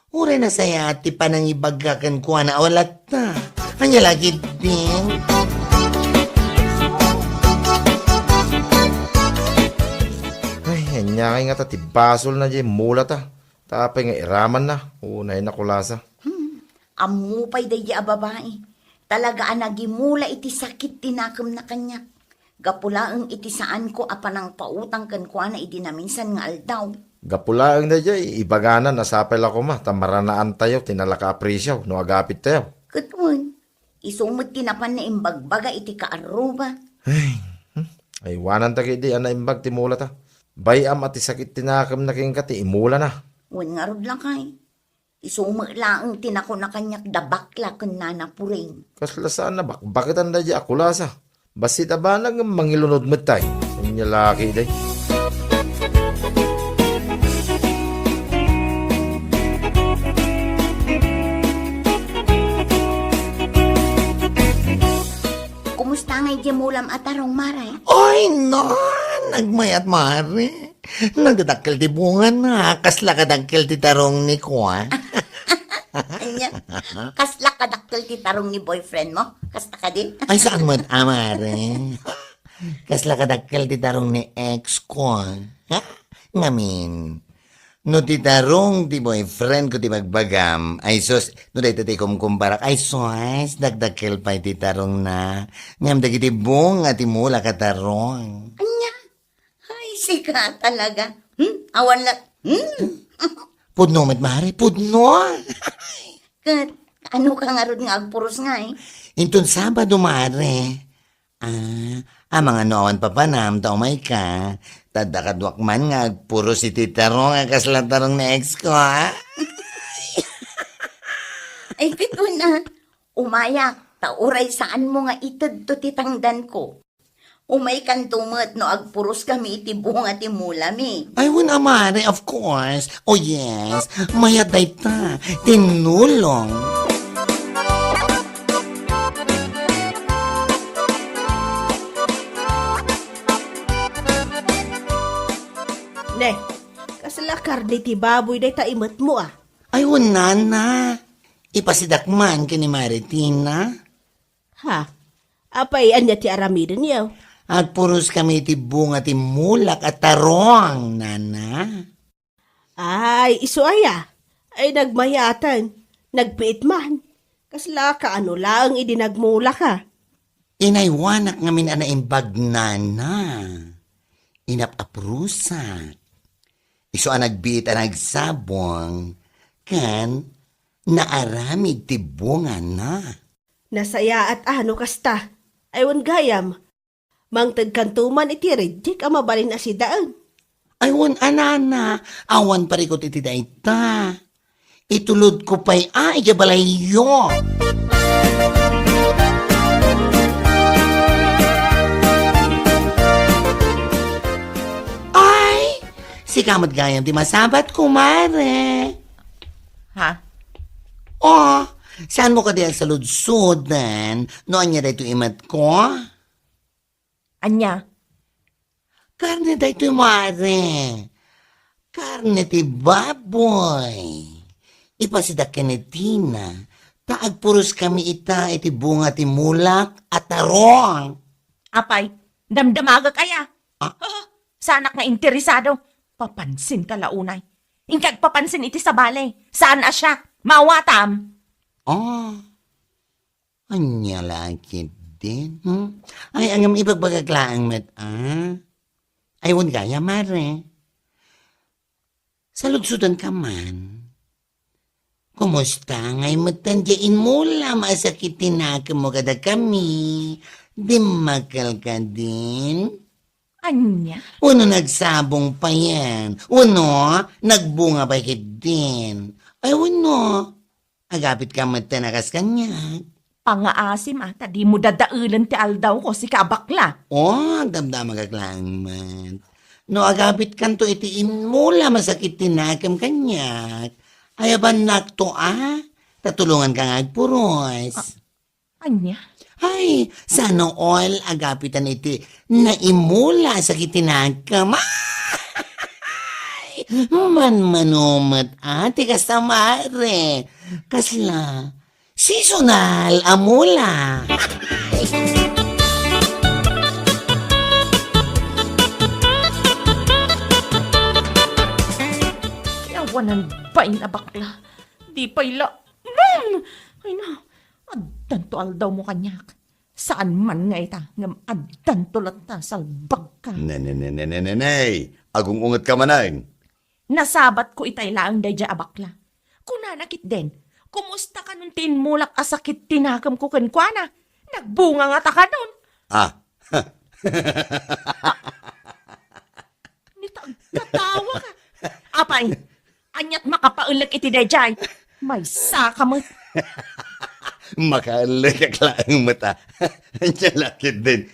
Uray nasayaat ti panangibaga kenkuana a walatta. Ania la ketdin? Ay, ania ngay ngata ti basolna diay mulata? Ta apay nga iramanna? Unay na, Kulasa. Hmm, Ammo pay daydi a babai. Talaga a nagimula iti sakit ti nakemna kaniak. Gapu laeng iti saanko a panangpautang kenkuana idi naminsan nga aldaw. Gapu laeng daydiay, ibagana a sapay la koma ta maranaantayo ti nalaka a presio no agapittayo. Ket wen, isu met ti napan naimbagbaga iti kaarruba. Ay, hmm, aywananta ketdi a naimbag ti mulata. Bay-am a ti sakit ti nakemna kenka ti imulana. Wen ngarud lakay. Isu met laeng ti nakuna kaniak da bakla ken nana Puring. Kasla saan a bakbaketan daydi a kulasa. Bassit a banag ngem mangilunod met tay. Ania la ketdi? Kumusta ngay diay mulam a tarong, mare? Ay, na! Nagmayat, mare. Nagdadakkel ti bungana. Kasla kadakkel ti tarong ni Kua. Ania? Kasla kadakkel ti tarong ni boyfriend mo? Kasta kadi? Ay, saan met, a, mare? Kasla kadakkel ti tarong ni ex ko, ha? Ngamin, no ti tarong ti boyfriend ko ti bagbagam, ay sus, no dayta ti kumkumparak, ay sus, dakdakkel pay ti tarongna. Ngem dagiti bunga ti mulak a tarong. Ania? Ay, sika talaga. Hmm? Awan la, hmm? Pudno met, mare, pudno. Ket, ano ka ngarud nga agpuros ngay? Inton Sabado, mare. Ah, amangan no awan papanam, ta umayka. Ta adda kaduak man nga agpuros iti tarong a kasla tarong ni ex ko, ha? Ay, ket wen a. Umayak, ta uray saanmo nga itedto ti tangdanko. Umaykanto met no agpuros kami iti bunga ti mulami. Ay, wen a, mare, of course. Oh, yes. Mayat dayta. Tinulong. Ne, kasla karne ti baboy dayta imetmo, a? Ay, wen, nana. Ipasidak man ken ni Mare Tina. Ha? Apay, ania ti aramidenyo? Agpuros kami iti bunga ti mulak a tarong, nana. Ay, isu aya? Ay, nagmayaten. Nagbiit man. Kasla kaano laeng idi nagmulak a? Inaywanak ngamin a naimbag, nana. Inap-aprusak. Isu a nagbiit a nagsabong, ken naaramid ti bungana. Nasayaat a no kasta. Ay, wen gayam. Mangtedkanto man iti rijek a mabalin a sidaen. Ay, wen a, nana, awan parikut iti dayta. Itulodko pay a idiay balayyo. Ay, sika met gayam ti masabat, kumare. Ha? Oh, saanmo kadi agsaludsodan no ania daytoy imetko? Ania? Karne daytoy, mare. Karne ti baboy. Ipasidak ken ni Tina, ta agpuros kami ita iti bunga ti mulak a tarong. Apay, damdamagek aya? Ah? Oh, saanak nga interesado. Papansin ka la unay. Inka agpapansin iti sabali. Saan a siak? Maawatam. Ah. Ania la ketdin, hmm? Ay, ngem ibagbagak laeng met, a? Ay, wen gayam, mare. Saludsodanka man. Kumusta ngay metten diay immula a sakit ti nakemmo kadakami? Dimmakkel kadin? Ania? Wenno nagsabong payen? Wenno nagbunga pay ketdin? Ay, wenno, agapitka metten a kas kaniak? Pangaasim a, ta dimo dadaelen ti aldawko, sika a bakla. Oh, agdamdamagak laeng met. No agapitkanto iti immula a sakit ti nakem kaniak, ayabannakto a, ta tulonganka nga agpuros. Ah, Ania? Ay, sana all agapitan iti naimmula a sakit ti nakem. Ay, manmano met a ti kasta, mare. Kasla, seasonal a mula. Yawanan bain a bakla. Di pay la, hmm, Ay na, addanto aldawmo kaniak. Saan man nga ita, ngem addanto latta, salbagka. Ne, ne, ne, ne, ne, ne, ne. Agung-ungetka manen. Nasabatko itay laeng daydiay a bakla. Kunana ketdin, "Kumusta kanon ti immulak a sakit ti nakemko kenkuana? Nagbunga ngata kanon?" Ah. Ni ta agkatawa ka. Apay, aniat makapaellek iti daydiay? Maysaka met. Makaellekak laeng met a. Ania la ketdin?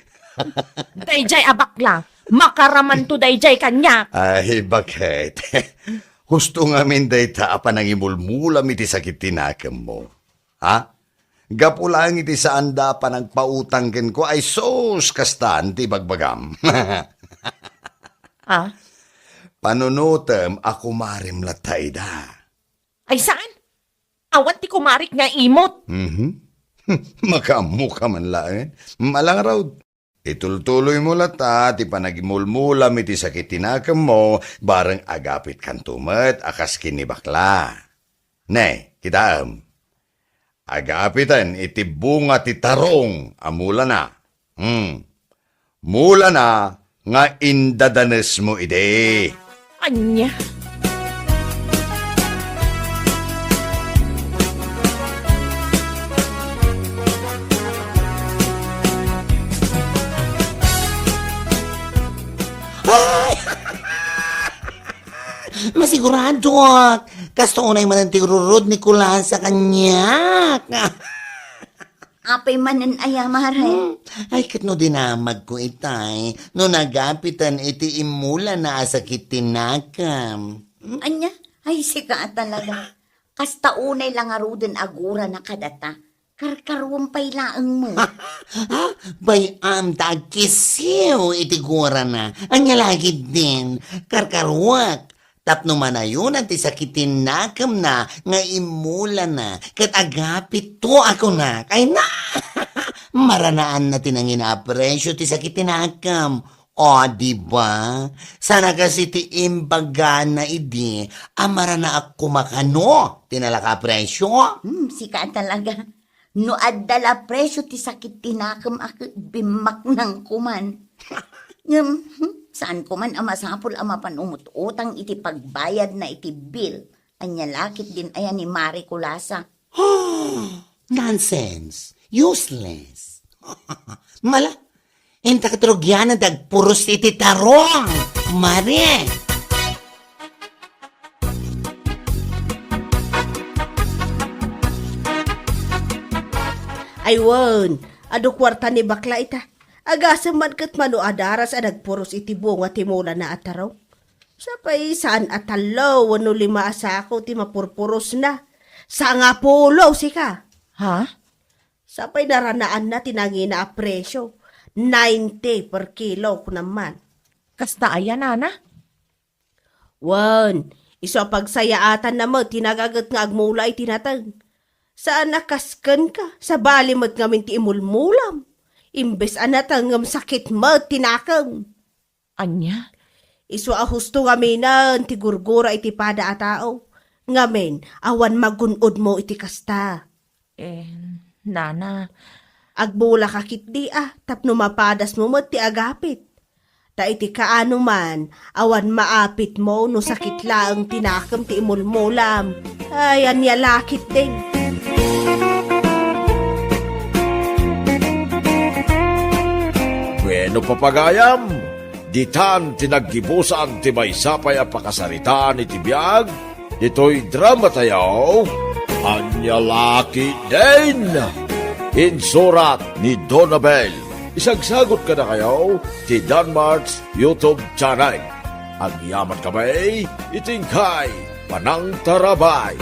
Daydiay a bakla, makaramanto daydiay kaniak. Ay, baket. Husto ngamin dayta a panangimulmulam iti sakit ti nakemmo. Ha? Gapu laeng iti saanda a panangpautang kenkuana, ay sus, kastan ti ibagbagam. Ah? Panunotem a kumarem latta ida. Ay saan? Awan ti kumarek nga imot. Mhm. Makaammoka man laeng. Malangarud. Itultuloymo latta ti panagimulmulam iti sakit ti nakemmo, bareng agapitkanto met a kas ken ni bakla. Ne, kitaem. Agapiten iti bunga ti tarong a mulana. Hmm. Mulana nga indadanesmo idi. Ania? Ay! Masigurado, ah. Kasta unay manen ti rurod ni Kulasa kaniak. Apay manen aya, Mare? Hmm. Ay, ket no dinamagko itay, no nagapiten iti immulana a sakit ti nakem. Hmm? Ania? Ay, sika a talaga. Kasta unay la ngaruden agurana kadata. Karkaruem pay laeng met. Ha? Bay-am ta agkisiw iti gurana. Ania la ketdin? Karkaruek. Tapno manayonan ti sakit ti nakemna nga immulana, ket agapitto a kunak. Ay na! Maranaanna ti nangina a presio ti sakit ti nakem. O, di ba? Saan a kas iti imbagana idi a maranaak koma kano ti nalaka a presio? Hmm, sika talaga. No adda la presio ti sakit ti nakem a ket bimmaknangko man. Ngem, hmm, saanko man a masapul a mapan umut-utang iti pagbayadna iti bill. Ania la ketdin aya ni Mare Kulasa? Nonsense! Useless! Mala, inta ket rugianan ti agpuros iti tarong! Mare! Ay wen, adu kuarta ni bakla ita. Agasem man ket mano a daras a nagpuros iti bunga ti mulana a tarong. Sapay saan a tallo wenno lima a sako ti mapurpurosna. Sangapulo, sika. Ha? Sapay naranaanna ti nangina a presyo, ninety per kilo, kunam man. Kasta aya, nana? Wen, isu a pagsayaatanna met ti nagaget nga agmula iti nateng. Saan a kas kenka, sabali met ngamin ti imulmulam. Imbes a nateng ngem sakit met ti nakem. Ania? Isu a husto ngaminen ti gurgura iti pada a tao. Ngamin, awan magun-odmo iti kasta. Eh, nana. Agbulaka ketdi a, tapno mapadasmo met ti agapit. Ta iti kaano man, awan maapitmo no sakit laeng ti nakem ti imulmulam. Ay, ania la ketdin. Bueno, papagayam, ditan ti naggibusan ti maysa pay a pakasaritaan iti biag ditoy dramatayo, Ania la ketdin? Insurat ni Donabel. Isagsagot kadakayo ti Danmart's YouTube channel. Agyaman kami iti inkay panangtarabay.